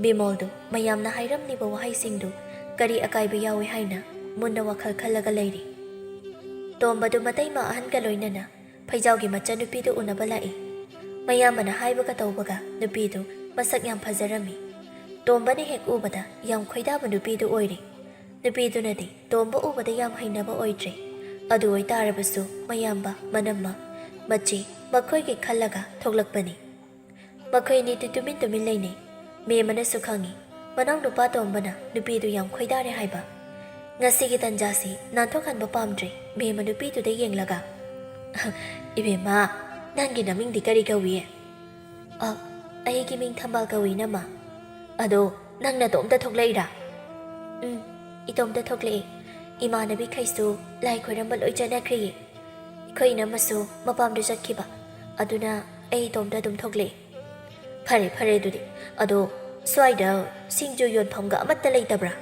ꯕꯤꯃꯣꯜꯗꯨ ꯃꯌꯥꯝꯅ ꯍꯥꯏꯔꯝꯂꯤꯕ ꯋꯥꯍꯩꯁꯤꯡꯗꯨ ꯀꯔꯤ ꯑꯀꯥꯏꯕ ꯌꯥꯎꯏ ꯍꯥꯏꯅ ꯃꯨꯟꯅ ꯋꯥꯈꯜ ꯈꯜꯂꯒ ꯂꯩꯔꯤ꯫ ꯇꯣꯝꯕꯗꯨ ꯃꯇꯩꯃ ꯑꯍꯟꯒ ꯂꯣꯏꯅꯅ ꯐꯩꯖꯥꯎꯒꯤ ꯃꯆꯟꯅꯨꯄꯤꯗꯨ ꯎꯅꯕ ꯂꯥꯛꯏ꯫ ꯃꯌꯥꯝꯕꯅ ꯍꯥꯏꯕꯒ ꯇꯧꯕꯒ ꯅꯨꯄꯤꯗꯨ ꯃꯁꯛ ꯌꯥꯝ ꯐꯖꯔꯝꯃꯤ꯫ ꯇꯣꯝꯕꯅ ꯍꯦꯛ ꯎꯕꯗ ꯌꯥꯝ ꯈꯣꯏꯗꯥꯕ ꯅꯨꯄꯤꯗꯨ ꯑꯣꯏꯔꯤ꯫ ꯅꯨꯄꯤꯗꯨꯅꯗꯤ ꯇꯣꯝꯕ ꯎꯕꯗ ꯌꯥꯝ ꯍꯩꯅꯕ ꯑꯣꯏꯗ꯭ꯔꯦ꯫ ꯑꯗꯨ ꯑꯣꯏꯇꯥꯔꯕꯁꯨ ꯃꯌꯥꯝꯕ, ꯃꯅꯝꯃ, ꯃꯆꯦ ꯃꯈꯣꯏꯒꯤ ꯈꯜꯂꯒ ꯊꯣꯛꯂꯛꯄꯅꯤ꯫ ꯃꯈꯣꯏ ꯑꯅꯤꯗꯤ ꯇꯨꯃꯤꯟ ꯇꯨꯃꯤꯟ ꯂꯩꯅꯩ꯫ ꯃꯦꯝꯃꯅꯁꯨ ꯈꯪꯏ, ꯃꯅꯥꯎꯅꯨꯄꯥ ꯇꯣꯝꯕꯅ ꯅꯨꯄꯤꯗꯨ ꯌꯥꯝ ꯈꯣꯏꯗꯥꯔꯦ ꯍꯥꯏꯕ꯫ ꯉꯁꯤꯒꯤ ꯇꯟꯖꯥꯁꯤ ꯅꯥꯟꯊꯣꯛꯍꯟꯕ ꯄꯥꯝꯗ꯭ꯔꯦ ꯃꯦꯝꯃ ꯅꯨꯄꯤꯗꯨꯗ ꯌꯦꯡꯂꯒ꯫ ꯏꯕꯦꯝꯃ, ꯅꯪꯒꯤ ꯅꯃꯤꯡꯗꯤ ꯀꯔꯤ ꯀꯧꯏ? ꯑ, ꯑꯩꯒꯤ ꯃꯤꯡ ꯊꯝꯕꯥꯜ ꯀꯧꯏ, ꯏꯅꯝꯃ꯫ ꯑꯗꯣ ꯅꯪ ꯅꯇꯣꯝꯇ ꯊꯣꯛꯂꯛꯏꯔꯥ? ꯎꯝ, ꯏꯇꯣꯝꯇ ꯊꯣꯛꯂꯛꯑꯦ꯫ ꯏꯃꯥꯟꯅꯕꯤꯈꯩꯁꯨ ꯂꯥꯏ ꯈꯣꯏꯔꯝꯕ ꯂꯣꯏ ꯆꯠꯅꯈ꯭ꯔꯤꯌꯦ꯫ ꯑꯩꯈꯣꯏ ꯏꯅꯝꯃꯁꯨ ꯃꯄꯥꯝꯗ ꯆꯠꯈꯤꯕ, ꯑꯗꯨꯅ ꯑꯩ ꯏꯇꯣꯝꯇ ꯑꯗꯨꯝ ꯊꯣꯛꯂꯛꯑꯦ꯫ ꯐꯔꯦ, ꯐꯔꯦ ꯑꯗꯨꯗꯤ꯫ ꯑꯗꯣ ꯁ꯭ꯋꯥꯏꯗ ꯁꯤꯡꯖꯨ ꯌꯣꯟꯐꯝꯒ ꯑꯃꯠꯇ ꯂꯩꯇꯕ꯭ꯔꯥ?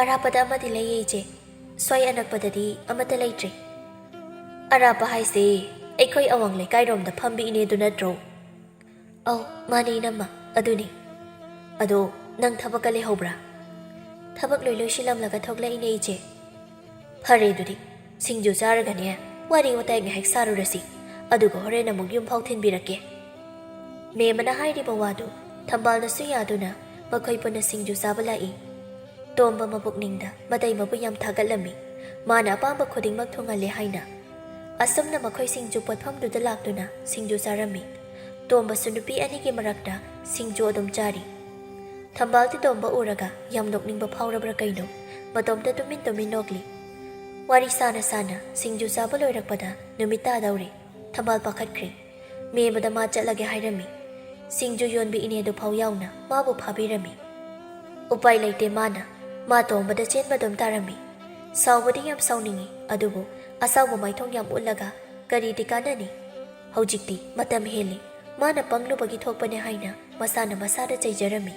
ꯑꯔꯥꯞꯄꯗ ꯑꯃꯗꯤ ꯂꯩꯌꯦ, ꯏꯆꯦ꯫ ꯁ꯭ꯋꯥꯏ ꯑꯅꯛꯄꯗꯗꯤ ꯑꯃꯠꯇ ꯂꯩꯇ꯭ꯔꯦ꯫ ꯑꯔꯥꯞꯄ ꯍꯥꯏꯁꯦ ꯑꯩꯈꯣꯏ ꯑꯋꯥꯡ ꯂꯩꯀꯥꯏꯔꯣꯝꯗ ꯐꯝꯕꯤ ꯏꯅꯦꯗꯨ ꯅꯠꯇ꯭ꯔꯣ? ꯑꯧ, ꯃꯥꯅꯦ ꯏꯅꯝꯃ, ꯑꯗꯨꯅꯤ꯫ ꯑꯗꯣ ꯅꯪ ꯊꯕꯛꯀ ꯂꯩꯍꯧꯕ꯭ꯔꯥ? ꯊꯕꯛ ꯂꯣꯏ ꯂꯣꯏꯁꯤꯜꯂꯝꯂꯒ ꯊꯣꯛꯂꯛꯏꯅꯦ, ꯏꯆꯦ꯫ ꯐꯔꯦ ꯑꯗꯨꯗꯤ, ꯁꯤꯡꯖꯨ ꯆꯥꯔꯒꯅꯦ ꯋꯥꯔꯤ ꯋꯥꯇꯥꯏ ꯉꯥꯏꯍꯥꯛ ꯁꯥꯔꯨꯔꯁꯤ, ꯑꯗꯨꯒ ꯍꯣꯔꯦꯟ ꯑꯃꯨꯛ ꯌꯨꯝ ꯐꯥꯎ ꯊꯤꯟꯕꯤꯔꯛꯀꯦ꯫ ꯃꯦꯝꯃꯅ ꯍꯥꯏꯔꯤꯕ ꯋꯥꯗꯨ ꯊꯝꯕꯥꯜꯅꯁꯨ ꯌꯥꯗꯨꯅ ꯃꯈꯣꯏ ꯄꯨꯟꯅ ꯁꯤꯡꯖꯨ ꯆꯥꯕ ꯂꯥꯛꯏ꯫ ꯇꯣꯝꯕ ꯃꯄꯨꯛꯅꯤꯡꯗ ꯃꯇꯩꯃꯕꯨ ꯌꯥꯝ ꯊꯥꯒꯠꯂꯝꯃꯤ꯫ ꯃꯥꯅ ꯑꯄꯥꯝꯕ ꯈꯨꯗꯤꯡꯃꯛ ꯊꯨꯡꯍꯜꯂꯦ ꯍꯥꯏꯅ꯫ ꯑꯁꯨꯝꯅ ꯃꯈꯣꯏ ꯁꯤꯡꯖꯨ ꯄꯣꯠꯐꯝꯗꯨꯗ ꯂꯥꯛꯇꯨꯅ ꯁꯤꯡꯖꯨ ꯆꯥꯔꯝꯃꯤ꯫ ꯇꯣꯝꯕꯁꯨ ꯅꯨꯄꯤ ꯑꯅꯤꯒꯤ ꯃꯔꯛꯇ ꯁꯤꯡꯖꯨ ꯑꯗꯨꯝ ꯆꯥꯔꯤ꯫ ꯊꯝꯕꯥꯜꯗꯤ ꯇꯣꯝꯕ ꯎꯔꯒ ꯌꯥꯝ ꯅꯣꯛꯅꯤꯡꯕ ꯐꯥꯎꯔꯕ꯭ꯔꯥ ꯀꯩꯅꯣ, ꯃꯇꯣꯝꯇ ꯇꯨꯃꯤꯟ ꯇꯨꯃꯤꯟ ꯅꯣꯛꯂꯤ꯫ ꯋꯥꯔꯤ ꯁꯥꯅ ꯁꯥꯅ ꯁꯤꯡꯖꯨ ꯆꯥꯕ ꯂꯣꯏꯔꯛꯄꯗ ꯅꯨꯃꯤꯠ ꯇꯥꯗꯧꯔꯦ꯫ ꯊꯝꯕꯥꯜ ꯄꯥꯈꯠꯈ꯭ꯔꯦ꯫ ꯃꯦꯝꯃꯗ ꯃꯥ ꯆꯠꯂꯒꯦ ꯍꯥꯏꯔꯝꯃꯤ꯫ ꯁꯤꯡꯖꯨ ꯌꯣꯟꯕꯤ ꯏꯅꯦꯗꯨ ꯐꯥꯎ ꯌꯥꯎꯅ ꯃꯥꯕꯨ ꯐꯥꯕꯤꯔꯝꯃꯤ꯫ ꯎꯄꯥꯏ ꯂꯩꯇꯦ, ꯃꯥꯅ ꯃꯥ ꯇꯣꯝꯕꯗ ꯆꯦꯟꯕ ꯑꯗꯨꯝ ꯇꯥꯔꯝꯃꯤ꯫ ꯁꯥꯎꯕꯗꯤ ꯌꯥꯝ ꯁꯥꯎꯅꯤꯡꯉꯤ, ꯑꯗꯨꯕꯨ ꯑꯁꯥꯎꯕ ꯃꯥꯏꯊꯣꯡ ꯌꯥꯝ ꯎꯠꯂꯒ ꯀꯔꯤꯗꯤ ꯀꯥꯟꯅꯅꯤ? ꯍꯧꯖꯤꯛꯇꯤ ꯃꯇꯝ ꯍꯦꯜꯂꯤ, ꯃꯥꯅ ꯄꯪꯂꯨꯕꯒꯤ ꯊꯣꯛꯄꯅꯦ ꯍꯥꯏꯅ ꯃꯁꯥꯅ ꯃꯁꯥꯗ ꯆꯩꯖꯔꯝꯃꯤ꯫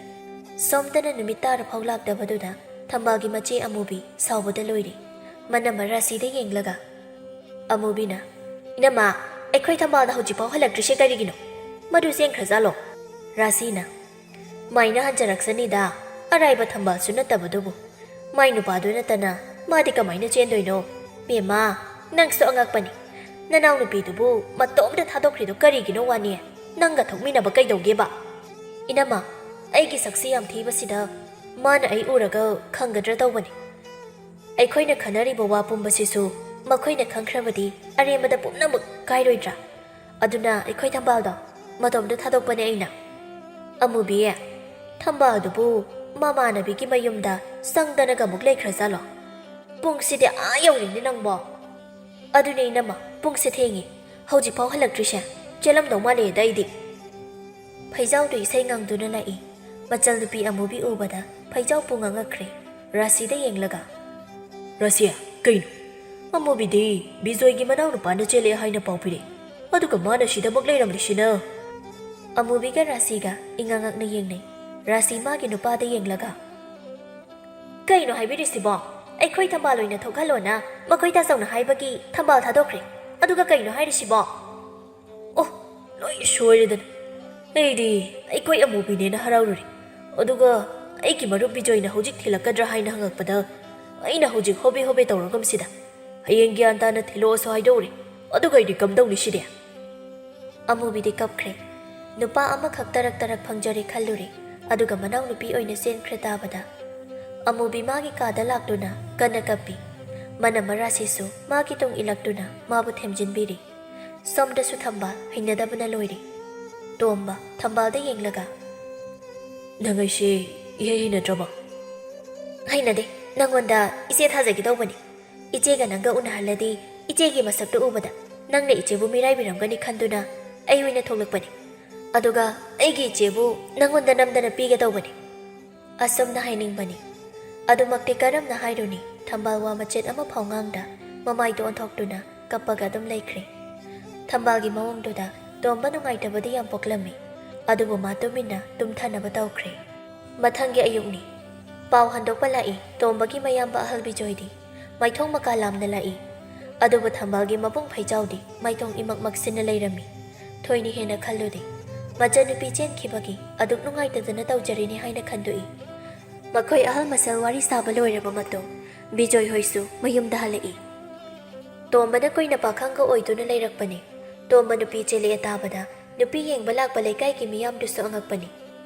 ꯁꯣꯝꯇꯅ ꯅꯨꯃꯤꯠ ꯇꯥꯔ ꯐꯥꯎ ꯂꯥꯛꯇꯕꯗꯨꯗ ꯊꯝꯕꯥꯜꯒꯤ ꯃꯆꯦ ꯑꯃꯨꯕꯤ ꯁꯥꯎꯕꯗ ꯂꯣꯏꯔꯦ꯫ ꯃꯅꯝꯃ ꯔꯥꯁꯤꯗ ꯌꯦꯡꯂꯒ, ꯑꯃꯨꯕꯤꯅ, "ꯏꯅꯝꯃ, ꯑꯩꯈꯣꯏ ꯊꯝꯕꯥꯜꯗ ꯍꯧꯖꯤꯛꯐꯥꯎ ꯍꯜꯂꯛꯇ꯭ꯔꯤꯁꯦ ꯀꯔꯤꯒꯤꯅꯣ? ꯃꯗꯨ ꯆꯦꯟꯈ꯭ꯔꯖꯥꯠꯂꯣ?" ꯔꯥꯁꯤꯅ, "ꯃꯥꯏꯅ ꯍꯟꯖꯔꯛꯁꯅꯤꯗ, ꯑꯔꯥꯏꯕ ꯊꯝꯕꯥꯜꯁꯨ ꯅꯠꯇꯕꯗꯨꯕꯨ꯫ ꯃꯥꯏ ꯅꯨꯄꯥꯗꯨ ꯅꯠꯇꯅ ꯃꯥꯗꯤ ꯀꯃꯥꯏꯅ ꯆꯦꯟꯗꯣꯏꯅꯣ? ꯕꯦꯝꯃ, ꯅꯪꯁꯨ ꯑꯉꯛꯄꯅꯤ꯫ ꯅꯅꯥꯎꯅꯨꯄꯤꯗꯨꯕꯨ ꯃꯇꯣꯝꯇ ꯊꯥꯗꯣꯛꯈ꯭ꯔꯤꯗꯨ ꯀꯔꯤꯒꯤꯅꯣ ꯋꯥꯅꯤ? ꯅꯪꯒ ꯊꯣꯛꯃꯤꯟꯅꯕ ꯀꯩꯗꯧꯒꯦꯕ?" "ꯏꯅꯝꯃ, ꯑꯩꯒꯤ ꯁꯛꯁꯤ ꯌꯥꯝ ꯊꯤꯕꯁꯤꯗ ꯃꯥꯅ ꯑꯩ ꯎꯔꯒ ꯈꯪꯒꯗ꯭ꯔꯥ ꯇꯧꯕꯅꯤ꯫ ꯑꯩꯈꯣꯏꯅ ꯈꯟꯅꯔꯤꯕ ꯋꯥ ꯄꯨꯝꯕꯁꯤꯁꯨ ꯃꯈꯣꯏꯅ ꯈꯪꯈ꯭ꯔꯕꯗꯤ ꯑꯔꯦꯝꯕꯗ ꯄꯨꯝꯅꯃꯛ ꯀꯥꯏꯔꯣꯏꯗ꯭ꯔꯥ? ꯑꯗꯨꯅ ꯑꯩꯈꯣꯏ ꯊꯝꯕꯥꯜꯗꯣ ꯃꯇꯣꯝꯇ ꯊꯥꯗꯣꯛꯄꯅꯦ ꯑꯩꯅ꯫" "ꯑꯃꯨꯕꯤ, ꯊꯝꯕꯥꯜꯗꯨꯕꯨ ꯃꯃꯥꯟꯅꯕꯤꯒꯤ ꯃꯌꯨꯝꯗ ꯆꯪꯗꯅꯒ ꯑꯃꯨꯛ ꯂꯩꯈ꯭ꯔꯖꯥꯠꯂꯣ? ꯄꯨꯡꯁꯤꯗꯤ ꯑꯥ ꯌꯧꯔꯦꯅꯦ ꯅꯪꯕꯣ!" "ꯑꯗꯨꯅꯦ ꯏꯅꯝꯃ, ꯄꯨꯡꯁꯦ ꯊꯦꯡꯉꯤ, ꯍꯧꯖꯤꯛꯐꯥꯎ ꯍꯜꯂꯛꯇ꯭ꯔꯤꯁꯦ꯫ ꯆꯦꯜꯂꯝꯗꯧ ꯃꯥꯜꯂꯦꯗ ꯑꯩꯗꯤ꯫" ꯐꯩꯖꯥꯎꯗꯨ ꯏꯁꯩ ꯉꯪꯗꯨꯅ ꯂꯥꯛꯏ꯫ ꯃꯆꯜ ꯅꯨꯄꯤ ꯑꯃꯨꯕꯤ ꯎꯕꯗ ꯐꯩꯖꯥꯎ ꯄꯨꯡꯉ ꯉꯛꯈ꯭ꯔꯦ꯫ ꯔꯥꯁꯤꯗ ꯌꯦꯡꯂꯒ, "ꯔꯥꯁꯤ, ꯀꯩꯅꯣ? ꯑꯃꯨꯕꯤꯗꯤ ꯕꯤꯖꯣꯏꯒꯤ ꯃꯅꯥꯎꯅꯨꯄꯥꯅ ꯆꯦꯜꯂꯛꯑꯦ ꯍꯥꯏꯅ ꯄꯥꯎ ꯄꯤꯔꯛꯏ, ꯑꯗꯨꯒ ꯃꯥꯅ ꯁꯤꯗꯃꯛ ꯂꯩꯔꯝꯂꯤꯁꯤꯅ?" ꯑꯃꯨꯕꯤꯒ ꯔꯥꯁꯤꯒ ꯏꯉꯛ ꯉꯛꯅ ꯌꯦꯡꯅꯩ꯫ ꯔꯥꯁꯤ ꯃꯥꯒꯤ ꯅꯨꯄꯥꯗ ꯌꯦꯡꯂꯒ, "ꯀꯩꯅꯣ ꯍꯥꯏꯕꯤꯔꯤꯁꯤꯕꯣ? ꯑꯩꯈꯣꯏ ꯊꯝꯕꯥꯜ ꯑꯣꯏꯅ ꯊꯣꯛꯍꯜꯂꯣꯅ ꯃꯈꯣꯏ ꯇꯥꯆꯧꯅ ꯍꯥꯏꯕꯒꯤ ꯊꯝꯕꯥꯜ ꯊꯥꯗꯣꯛꯈ꯭ꯔꯦ꯫ ꯑꯗꯨꯒ ꯀꯩꯅꯣ ꯍꯥꯏꯔꯤꯁꯤꯕꯣ?" ꯑꯣ, ꯂꯣꯏ ꯁꯣꯏꯔꯦꯗꯅ꯫ ꯑꯩꯗꯤ ꯑꯩꯈꯣꯏ ꯑꯃꯨꯕꯤꯅꯦꯅ ꯍꯔꯥꯎꯔꯨꯔꯦ꯫ ꯑꯗꯨꯒ ꯑꯩꯒꯤ ꯃꯔꯨꯞ ꯕꯤꯖꯣꯏꯅ ꯍꯧꯖꯤꯛ ꯊꯤꯜꯂꯛꯀꯗ꯭ꯔꯥ ꯍꯥꯏꯅ ꯍꯪꯉꯛꯄꯗ ꯑꯩꯅ ꯍꯧꯖꯤꯛ ꯍꯣꯕꯦ ꯍꯣꯕꯦ ꯇꯧꯔꯒꯨꯝꯁꯤꯗ ꯍꯌꯦꯡ ꯒ꯭ꯌꯥꯟ ꯇꯥꯅ ꯊꯤꯜꯂꯛꯑꯣꯁꯨ ꯍꯥꯏꯗꯣꯛꯎꯔꯦ꯫ ꯑꯗꯨꯒ ꯑꯩꯗꯤ ꯀꯝꯗꯧꯅꯤ ꯁꯤꯗꯤ? ꯑꯃꯨꯕꯤꯗꯤ ꯀꯞꯈ꯭ꯔꯦ꯫ ꯅꯨꯄꯥ ꯑꯃꯈꯛ ꯇꯔꯛ ꯇꯔꯛ ꯐꯪꯖꯔꯦ ꯈꯜꯂꯨꯔꯦ꯫ ꯑꯗꯨꯒ ꯃꯅꯥꯎꯅꯨꯄꯤ ꯑꯣꯏꯅ ꯆꯦꯟꯈ꯭ꯔꯦ ꯇꯥꯕꯗ꯫ ꯑꯃꯨꯕꯤ ꯃꯥꯒꯤ ꯀꯥꯗ ꯂꯥꯛꯇꯨꯅ ꯀꯟꯅ ꯀꯞꯄꯤ꯫ ꯃꯅꯝ ꯃꯔꯥꯁꯤꯁꯨ ꯃꯥꯒꯤ ꯇꯨꯡ ꯏꯜꯂꯛꯇꯨꯅ ꯃꯥꯕꯨ ꯊꯦꯝꯖꯤꯟꯕꯤꯔꯤ꯫ ꯁꯣꯝꯗꯁꯨ ꯊꯝꯕꯥꯜ ꯍꯩꯅꯗꯕꯅ ꯂꯣꯏꯔꯦ꯫ ꯇꯣꯝꯕ ꯊꯝꯕꯥꯜꯗ ꯌꯦꯡꯂꯒ, "ꯅꯪ ꯑꯩꯁꯦ ꯏꯍꯩ ꯍꯩꯅꯗ꯭ꯔꯕꯣ?" "ꯍꯩꯅꯗꯦ꯫ ꯅꯪꯉꯣꯟꯗ ꯏꯆꯦ ꯊꯥꯖꯒꯦ ꯇꯧꯕꯅꯤ꯫ ꯏꯆꯦꯒ ꯅꯪꯒ ꯎꯅꯍꯜꯂꯗꯤ ꯏꯆꯦꯒꯤ ꯃꯁꯛꯇꯨ ꯎꯕꯗ ꯅꯪꯅ ꯏꯆꯦꯕꯨ ꯃꯤꯔꯥꯏꯕꯤꯔꯝꯒꯅꯤ ꯈꯟꯗꯨꯅ ꯑꯩ ꯑꯣꯏꯅ ꯊꯣꯛꯂꯛꯄꯅꯤ꯫ ꯑꯗꯨꯒ ꯑꯩꯒꯤ ꯏꯆꯦꯕꯨ ꯅꯪꯉꯣꯟꯗ ꯅꯝꯗꯅ ꯄꯤꯒꯦ ꯇꯧꯕꯅꯤ꯫" ꯑꯁꯨꯝꯅ ꯍꯥꯏꯅꯤꯡꯕꯅꯤ꯫ ꯑꯗꯨꯃꯛꯇꯤ ꯀꯔꯝꯅ ꯍꯥꯏꯔꯨꯅꯤ? ꯊꯝꯕꯥꯜ ꯋꯥ ꯃꯆꯦꯠ ꯑꯃꯐꯥꯎ ꯉꯥꯡꯗ ꯃꯃꯥꯏꯗꯨ ꯑꯣꯟꯊꯣꯛꯇꯨꯅ ꯀꯞꯄꯒ ꯑꯗꯨꯝ ꯂꯩꯈ꯭ꯔꯦ꯫ ꯊꯝꯕꯥꯜꯒꯤ ꯃꯑꯣꯡꯗꯨꯗ ꯇꯣꯝꯕ ꯅꯨꯡꯉꯥꯏꯇꯕꯗꯤ ꯌꯥꯝ ꯄꯣꯛꯂꯝꯃꯤ꯫ ꯑꯗꯨꯕꯨ ꯃꯥ ꯇꯨꯃꯤꯟꯅ ꯇꯨꯝꯊꯅꯕ ꯇꯧꯈ꯭ꯔꯦ꯫ ꯃꯊꯪꯒꯤ ꯑꯌꯨꯛꯅꯤ꯫ ꯄꯥꯎ ꯍꯟꯗꯣꯛꯄ ꯂꯥꯛꯏ, ꯇꯣꯝꯕꯒꯤ ꯃꯌꯥꯝꯕ ꯑꯍꯜ ꯕꯤꯖꯣꯏꯗꯤ ꯃꯥꯏꯊꯣꯡ ꯃꯀꯥ ꯂꯥꯝꯅ ꯂꯥꯛꯏ꯫ ꯑꯗꯨꯕꯨ ꯊꯝꯕꯥꯜꯒꯤ ꯃꯕꯨꯡ ꯐꯩꯖꯥꯎꯗꯤ ꯃꯥꯏꯊꯣꯡ ꯏꯃꯛ ꯃꯛꯁꯤꯟꯅ ꯂꯩꯔꯝꯃꯤ꯫ ꯊꯣꯏꯅ ꯍꯦꯟꯅ ꯈꯜꯂꯨꯗꯦ꯫ ꯃꯆꯟꯅꯨꯄꯤ ꯆꯦꯟꯈꯤꯕꯒꯤ ꯑꯗꯨꯛ ꯅꯨꯡꯉꯥꯏꯇꯗꯅ ꯇꯧꯖꯔꯤꯅꯤ ꯍꯥꯏꯅ ꯈꯟꯗꯣꯛꯏ꯫ ꯃꯈꯣꯏ ꯑꯍꯜ ꯃꯁꯦꯜ ꯋꯥꯔꯤ ꯁꯥꯕ ꯂꯣꯏꯔꯕ ꯃꯇꯨꯡ ꯕꯤꯖꯣꯏ ꯍꯣꯏꯁꯨ ꯃꯌꯨꯝꯗ ꯍꯜꯂꯛꯏ꯫ ꯇꯣꯝꯕꯅ ꯀꯨꯏꯅ ꯄꯥꯈꯪꯒ ꯑꯣꯏꯗꯨꯅ ꯂꯩꯔꯛꯄꯅꯤ꯫ ꯇꯣꯝꯕ ꯅꯨꯄꯤ ꯆꯦꯜꯂꯛꯑꯦ ꯇꯥꯕꯗ ꯅꯨꯄꯤ ꯌꯦꯡꯕ ꯂꯥꯛꯄ ꯂꯩꯀꯥꯏꯒꯤ ꯃꯤꯌꯥꯝꯗꯨꯁꯨ ꯑꯉꯛꯄꯅꯤ꯫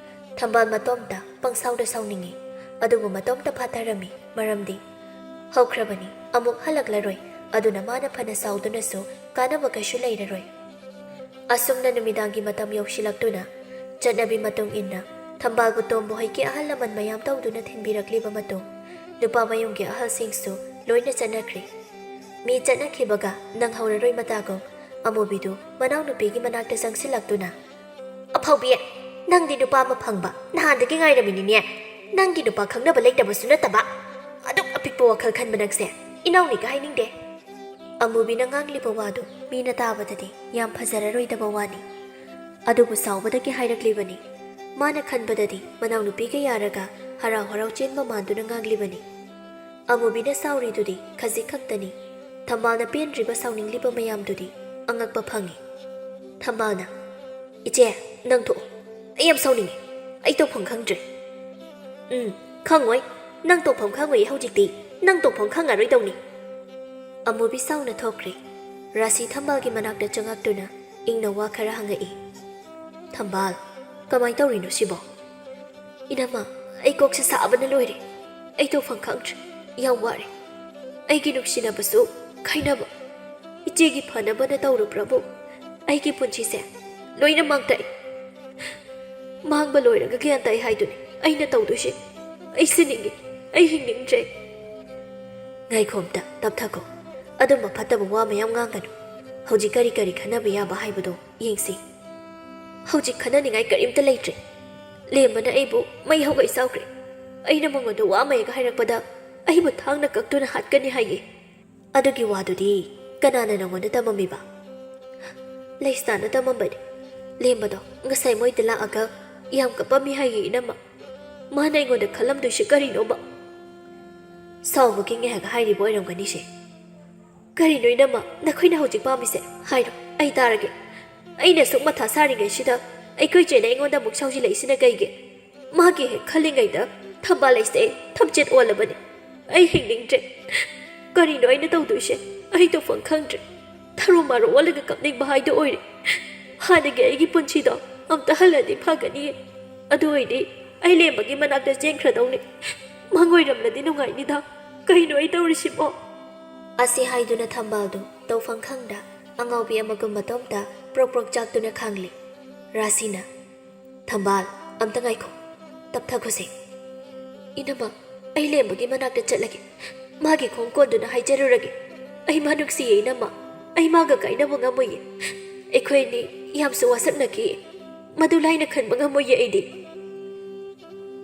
ꯊꯝꯕꯥꯜ ꯃꯇꯣꯝꯇ ꯄꯪꯁꯥꯎꯗ ꯁꯥꯎꯅꯤꯡꯉꯤ꯫ ꯑꯗꯨꯕꯨ ꯃꯇꯣꯝꯇ ꯐꯥꯊꯔꯝꯃꯤ꯫ ꯃꯔꯝꯗꯤ ꯍꯧꯈ꯭ꯔꯕꯅꯤ, ꯑꯃꯨꯛ ꯍꯜꯂꯛꯂꯔꯣꯏ꯫ ꯑꯗꯨꯅ ꯃꯥꯅ ꯐꯅ ꯁꯥꯎꯗꯨꯅꯁꯨ ꯀꯥꯟꯅꯕ ꯀꯩꯁꯨ ꯂꯩꯔꯔꯣꯏ꯫ ꯑꯁꯨꯝꯅ ꯅꯨꯃꯤꯗꯥꯡꯒꯤ ꯃꯇꯝ ꯌꯧꯁꯤꯜꯂꯛꯇꯨꯅ ꯆꯠꯅꯕꯤ ꯃꯇꯨꯡ ꯏꯟꯅ ꯊꯝꯕꯥꯜꯕꯨ ꯇꯣꯝꯕ ꯍꯣꯏꯒꯤ ꯑꯍꯜ ꯂꯃꯟ ꯃꯌꯥꯝ ꯇꯧꯗꯨꯅ ꯊꯤꯟꯕꯤꯔꯛꯂꯤꯕ ꯃꯇꯨꯡ ꯅꯨꯄꯥ ꯃꯌꯨꯝꯒꯤ ꯑꯍꯜꯁꯤꯡꯁꯨ ꯂꯣꯏꯅ ꯆꯠꯅꯈ꯭ꯔꯦ꯫ ꯃꯤ ꯆꯠꯅꯈꯤꯕꯒ ꯅꯪꯍꯧꯔꯔꯣꯏ ꯃꯇꯥꯒꯨꯝ ꯑꯃꯨꯕꯤꯗꯨ ꯃꯅꯥꯎꯅꯨꯄꯤꯒꯤ ꯃꯅꯥꯛꯇ ꯆꯪꯁꯤꯜꯂꯛꯇꯨꯅ, "ꯑꯐꯥꯎꯕꯤ, ꯅꯪꯗꯤ ꯅꯨꯄꯥ ꯑꯃ ꯐꯪꯕ ꯅꯍꯥꯟꯗꯒꯤ ꯉꯥꯏꯔꯝꯃꯤꯅꯤꯅꯦ꯫ ꯅꯪꯒꯤ ꯅꯨꯄꯥ ꯈꯪꯅꯕ ꯂꯩꯇꯕꯁꯨ ꯅꯠꯇꯕ꯫ ꯑꯗꯨꯛ ꯑꯄꯤꯛꯄ ꯋꯥꯈꯜ ꯈꯟꯕ ꯅꯪꯁꯦ ꯏꯅꯥꯎꯅꯤꯒ ꯍꯥꯏꯅꯤꯡꯗꯦ꯫" ꯑꯃꯨꯕꯤꯅ ꯉꯥꯡꯂꯤꯕ ꯋꯥꯗꯨ ꯃꯤꯅ ꯇꯥꯕꯗꯗꯤ ꯌꯥꯝ ꯐꯖꯔꯔꯣꯏꯗꯕ ꯋꯥꯅꯤ꯫ ꯑꯗꯨꯕꯨ ꯁꯥꯎꯕꯗꯒꯤ ꯍꯥꯏꯔꯛꯂꯤꯕꯅꯤ꯫ ꯃꯥꯅ ꯈꯟꯕꯗꯗꯤ ꯃꯅꯥꯎꯅꯨꯄꯤꯒ ꯌꯥꯔꯒ ꯍꯔꯥꯎ ꯍꯔꯥꯎ ꯆꯦꯟꯕ ꯃꯥꯟꯗꯨꯅ ꯉꯥꯡꯂꯤꯕꯅꯤ꯫ ꯑꯃꯨꯕꯤꯅ ꯁꯥꯎꯔꯤꯗꯨꯗꯤ ꯈꯖꯤꯛ ꯈꯛꯇꯅꯤ꯫ ꯊꯝꯕꯥꯜꯅ ꯄꯦꯟꯗ꯭ꯔꯤꯕ ꯁꯥꯎꯅꯤꯡꯂꯤꯕ ꯃꯌꯥꯝꯗꯨꯗꯤ ꯑꯉꯛꯄ ꯐꯪꯉꯤ꯫ ꯊꯝꯕꯥꯜꯅ, "ꯏꯆꯦ, ꯅꯪ ꯊꯣꯛꯑꯣ꯫ ꯑꯩ ꯌꯥꯝ ꯁꯥꯎꯅꯤꯡꯉꯤ꯫ ꯑꯩ ꯇꯧꯐꯝ ꯈꯪꯗ꯭ꯔꯦ꯫" "ꯎꯝ, ꯈꯪꯉꯣꯏ꯫ ꯅꯪ ꯇꯧꯐꯝ ꯈꯪꯉꯣꯏ ꯍꯧꯖꯤꯛꯇꯤ꯫ ꯅꯪ ꯇꯧꯐꯝ ꯈꯪꯉꯔꯣꯏꯗꯧꯅꯤ꯫" ꯑꯃꯨꯕꯤ ꯁꯥꯎꯅ ꯊꯣꯛꯈ꯭ꯔꯦ꯫ ꯔꯥꯁꯤ ꯊꯝꯕꯥꯜꯒꯤ ꯃꯅꯥꯛꯇ ꯆꯪꯉꯛꯇꯨꯅ ꯏꯪꯅ ꯋꯥ ꯈꯔ ꯍꯪꯉꯛꯏ꯫ "ꯊꯝꯕꯥꯜ, ꯀꯃꯥꯏ ꯇꯧꯔꯤꯅꯣ ꯁꯤꯕꯣ?" "ꯏꯅꯝꯃ, ꯑꯩ ꯀꯣꯛꯁꯦ ꯁꯥꯕꯅ ꯂꯣꯏꯔꯦ꯫ ꯑꯩ ꯇꯧꯐꯝ ꯈꯪꯗ꯭ꯔꯦ꯫ ꯌꯥꯝ ꯋꯥꯔꯦ꯫ ꯑꯩꯒꯤ ꯅꯨꯡꯁꯤꯅꯕꯁꯨ ꯈꯥꯏꯅꯕ, ꯏꯆꯦꯒꯤ ꯐꯅꯕꯅ ꯇꯧꯔꯨꯕ꯭ꯔꯕꯨ ꯑꯩꯒꯤ ꯄꯨꯟꯁꯤꯁꯦ ꯂꯣꯏꯅ ꯃꯥꯡꯇꯛꯏ꯫ ꯃꯥꯡꯕ ꯂꯣꯏꯔꯒ ꯒ꯭ꯌꯥꯟ ꯇꯥꯏ ꯍꯥꯏꯗꯨꯅꯤ ꯑꯩꯅ ꯇꯧꯗꯣꯏꯁꯦ꯫ ꯑꯩ ꯁꯤꯅꯤꯡꯉꯤ꯫ ꯑꯩ ꯍꯤꯡꯅꯤꯡꯗ꯭ꯔꯦ꯫" "ꯉꯥꯏꯈꯣ ꯑꯝꯇ, ꯇꯞꯊꯈꯣ꯫ ꯑꯗꯨꯝꯕ ꯐꯠꯇꯕ ꯋꯥ ꯃꯌꯥꯝ ꯉꯥꯡꯒꯅꯨ꯫ ꯍꯧꯖꯤꯛ ꯀꯔꯤ ꯀꯔꯤ ꯈꯟꯅꯕ ꯌꯥꯕ ꯍꯥꯏꯕꯗꯣ ꯌꯦꯡꯁꯤ꯫ ꯍꯧꯖꯤꯛ ꯈꯟꯅꯅꯤꯡꯉꯥꯏ ꯀꯔꯤꯝꯇ ꯂꯩꯇ꯭ꯔꯦ꯫ ꯂꯦꯝꯕꯅ ꯑꯩꯕꯨ ꯃꯩ ꯍꯧꯒꯩ ꯆꯥꯎꯈ꯭ꯔꯦ꯫ ꯑꯩꯅ ꯃꯉꯣꯟꯗ ꯋꯥ ꯑꯃꯍꯦꯛ ꯍꯥꯏꯔꯛꯄꯗ ꯑꯩꯕꯨ ꯊꯥꯡꯅ ꯀꯛꯇꯨꯅ ꯍꯥꯠꯀꯅꯤ ꯍꯥꯏꯌꯦ꯫ ꯑꯗꯨꯒꯤ ꯋꯥꯗꯨꯗꯤ ꯀꯅꯥꯅ ꯅꯉꯣꯟꯗ ꯇꯝꯃꯝꯃꯤꯕ?" "ꯂꯩꯁꯅꯥꯅ ꯇꯝꯃꯝꯕꯅꯤ꯫ ꯂꯦꯝꯕꯗꯣ ꯉꯁꯥꯏ ꯃꯣꯏꯗ ꯂꯥꯛꯑꯒ ꯌꯥꯝ ꯀꯞꯄꯝꯃꯤ ꯍꯥꯏꯌꯦ ꯏꯅꯝꯃ꯫ ꯃꯥꯅ ꯑꯩꯉꯣꯟꯗ ꯈꯜꯂꯝꯗꯣꯏꯁꯦ ꯀꯔꯤꯅꯣꯕ?" "ꯁꯥꯎꯕꯒꯤ ꯉꯥꯏꯍꯥꯛ ꯍꯥꯏꯔꯤꯕ ꯑꯣꯏꯔꯝꯒꯅꯤꯁꯦ꯫" "ꯀꯔꯤꯅꯣ ꯏꯅꯝꯃ ꯅꯈꯣꯏꯅ ꯍꯧꯖꯤꯛ ꯄꯥꯝꯃꯤꯁꯦ? ꯍꯥꯏꯔꯣ, ꯑꯩ ꯇꯥꯔꯒꯦ꯫ ꯑꯩꯅ ꯑꯁꯨꯛ ꯃꯊꯥ ꯁꯥꯔꯤꯉꯩꯁꯤꯗ ꯑꯩꯈꯣꯏ ꯆꯦꯅ ꯑꯩꯉꯣꯟꯗ ꯑꯃꯨꯛ ꯁꯥꯎꯖꯤꯜꯂꯛꯏꯁꯤꯅ ꯀꯩꯒꯤ? ꯃꯥꯒꯤ ꯍꯦꯛ ꯈꯜꯂꯤꯉꯩꯗ ꯊꯝꯕꯥꯜ ꯑꯩꯁꯦ ꯊꯝꯆꯦꯠ ꯑꯣꯜꯂꯕꯅꯤ꯫ ꯑꯩ ꯍꯤꯡꯅꯤꯡꯗ꯭ꯔꯦ꯫ ꯀꯔꯤꯅꯣ ꯑꯩꯅ ꯇꯧꯗꯣꯏꯁꯦ? ꯑꯩ ꯇꯧꯐꯝ ꯈꯪꯗ꯭ꯔꯦ꯫ ꯊꯔꯣ ꯃꯥꯔꯣ ꯑꯣꯜꯂꯒ ꯀꯞꯅꯤꯡꯕ ꯍꯥꯏꯗꯣ ꯑꯣꯏꯔꯦ꯫ ꯍꯥꯟꯅꯒꯤ ꯑꯩꯒꯤ ꯄꯨꯟꯁꯤꯗꯣ ꯑꯝꯇ ꯍꯜꯂꯗꯤ ꯐꯒꯅꯤꯌꯦ꯫ ꯑꯗꯨ ꯑꯣꯏꯔꯗꯤ ꯑꯩ ꯂꯦꯝꯕꯒꯤ ꯃꯅꯥꯛꯇ ꯆꯦꯟꯈ꯭ꯔꯗꯧꯅꯤ꯫ ꯃꯪ ꯑꯣꯏꯔꯝꯂꯗꯤ ꯅꯨꯡꯉꯥꯏꯅꯤꯗ꯫ ꯀꯩꯅꯣ ꯑꯩ ꯇꯧꯔꯤꯁꯤꯕꯣ?" ꯑꯁꯤ ꯍꯥꯏꯗꯨꯅ ꯊꯝꯕꯥꯜꯗꯨ ꯇꯧꯐꯝ ꯈꯪꯗ ꯑꯉꯥꯎꯕꯤ ꯑꯃꯒꯨꯝ ꯃꯇꯣꯝꯇ ꯄ꯭ꯔꯣꯛ ꯄ꯭ꯔꯣꯛ ꯆꯥꯛꯇꯨꯅ ꯈꯥꯡꯂꯤ꯫ ꯔꯥꯁꯤꯅ, "ꯊꯝꯕꯥꯜ, ꯑꯝꯇ ꯉꯥꯏꯈꯣ꯫ ꯇꯞꯊꯈꯣꯁꯦ꯫" "ꯏꯅꯝꯃ, ꯑꯩ ꯂꯦꯝꯕꯒꯤ ꯃꯅꯥꯛꯇ ꯆꯠꯂꯒꯦ꯫ ꯃꯥꯒꯤ ꯈꯣꯡ ꯀꯣꯟꯗꯨꯅ ꯍꯥꯏꯖꯔꯨꯔꯒꯦ꯫ ꯑꯩ ꯃꯥ ꯅꯨꯡꯁꯤꯌꯦ, ꯏꯅꯝꯃ꯫ ꯑꯩ ꯃꯥꯒ ꯀꯥꯏꯅꯕ ꯉꯝꯃꯣꯏꯌꯦ꯫ ꯑꯩꯈꯣꯏ ꯑꯅꯤ ꯌꯥꯝꯁꯨ ꯋꯥꯁꯛꯅꯈꯤ꯫ ꯃꯗꯨ ꯂꯥꯏꯅ ꯈꯟꯕ ꯉꯝꯃꯣꯏꯌꯦ ꯑꯩꯗꯤ꯫"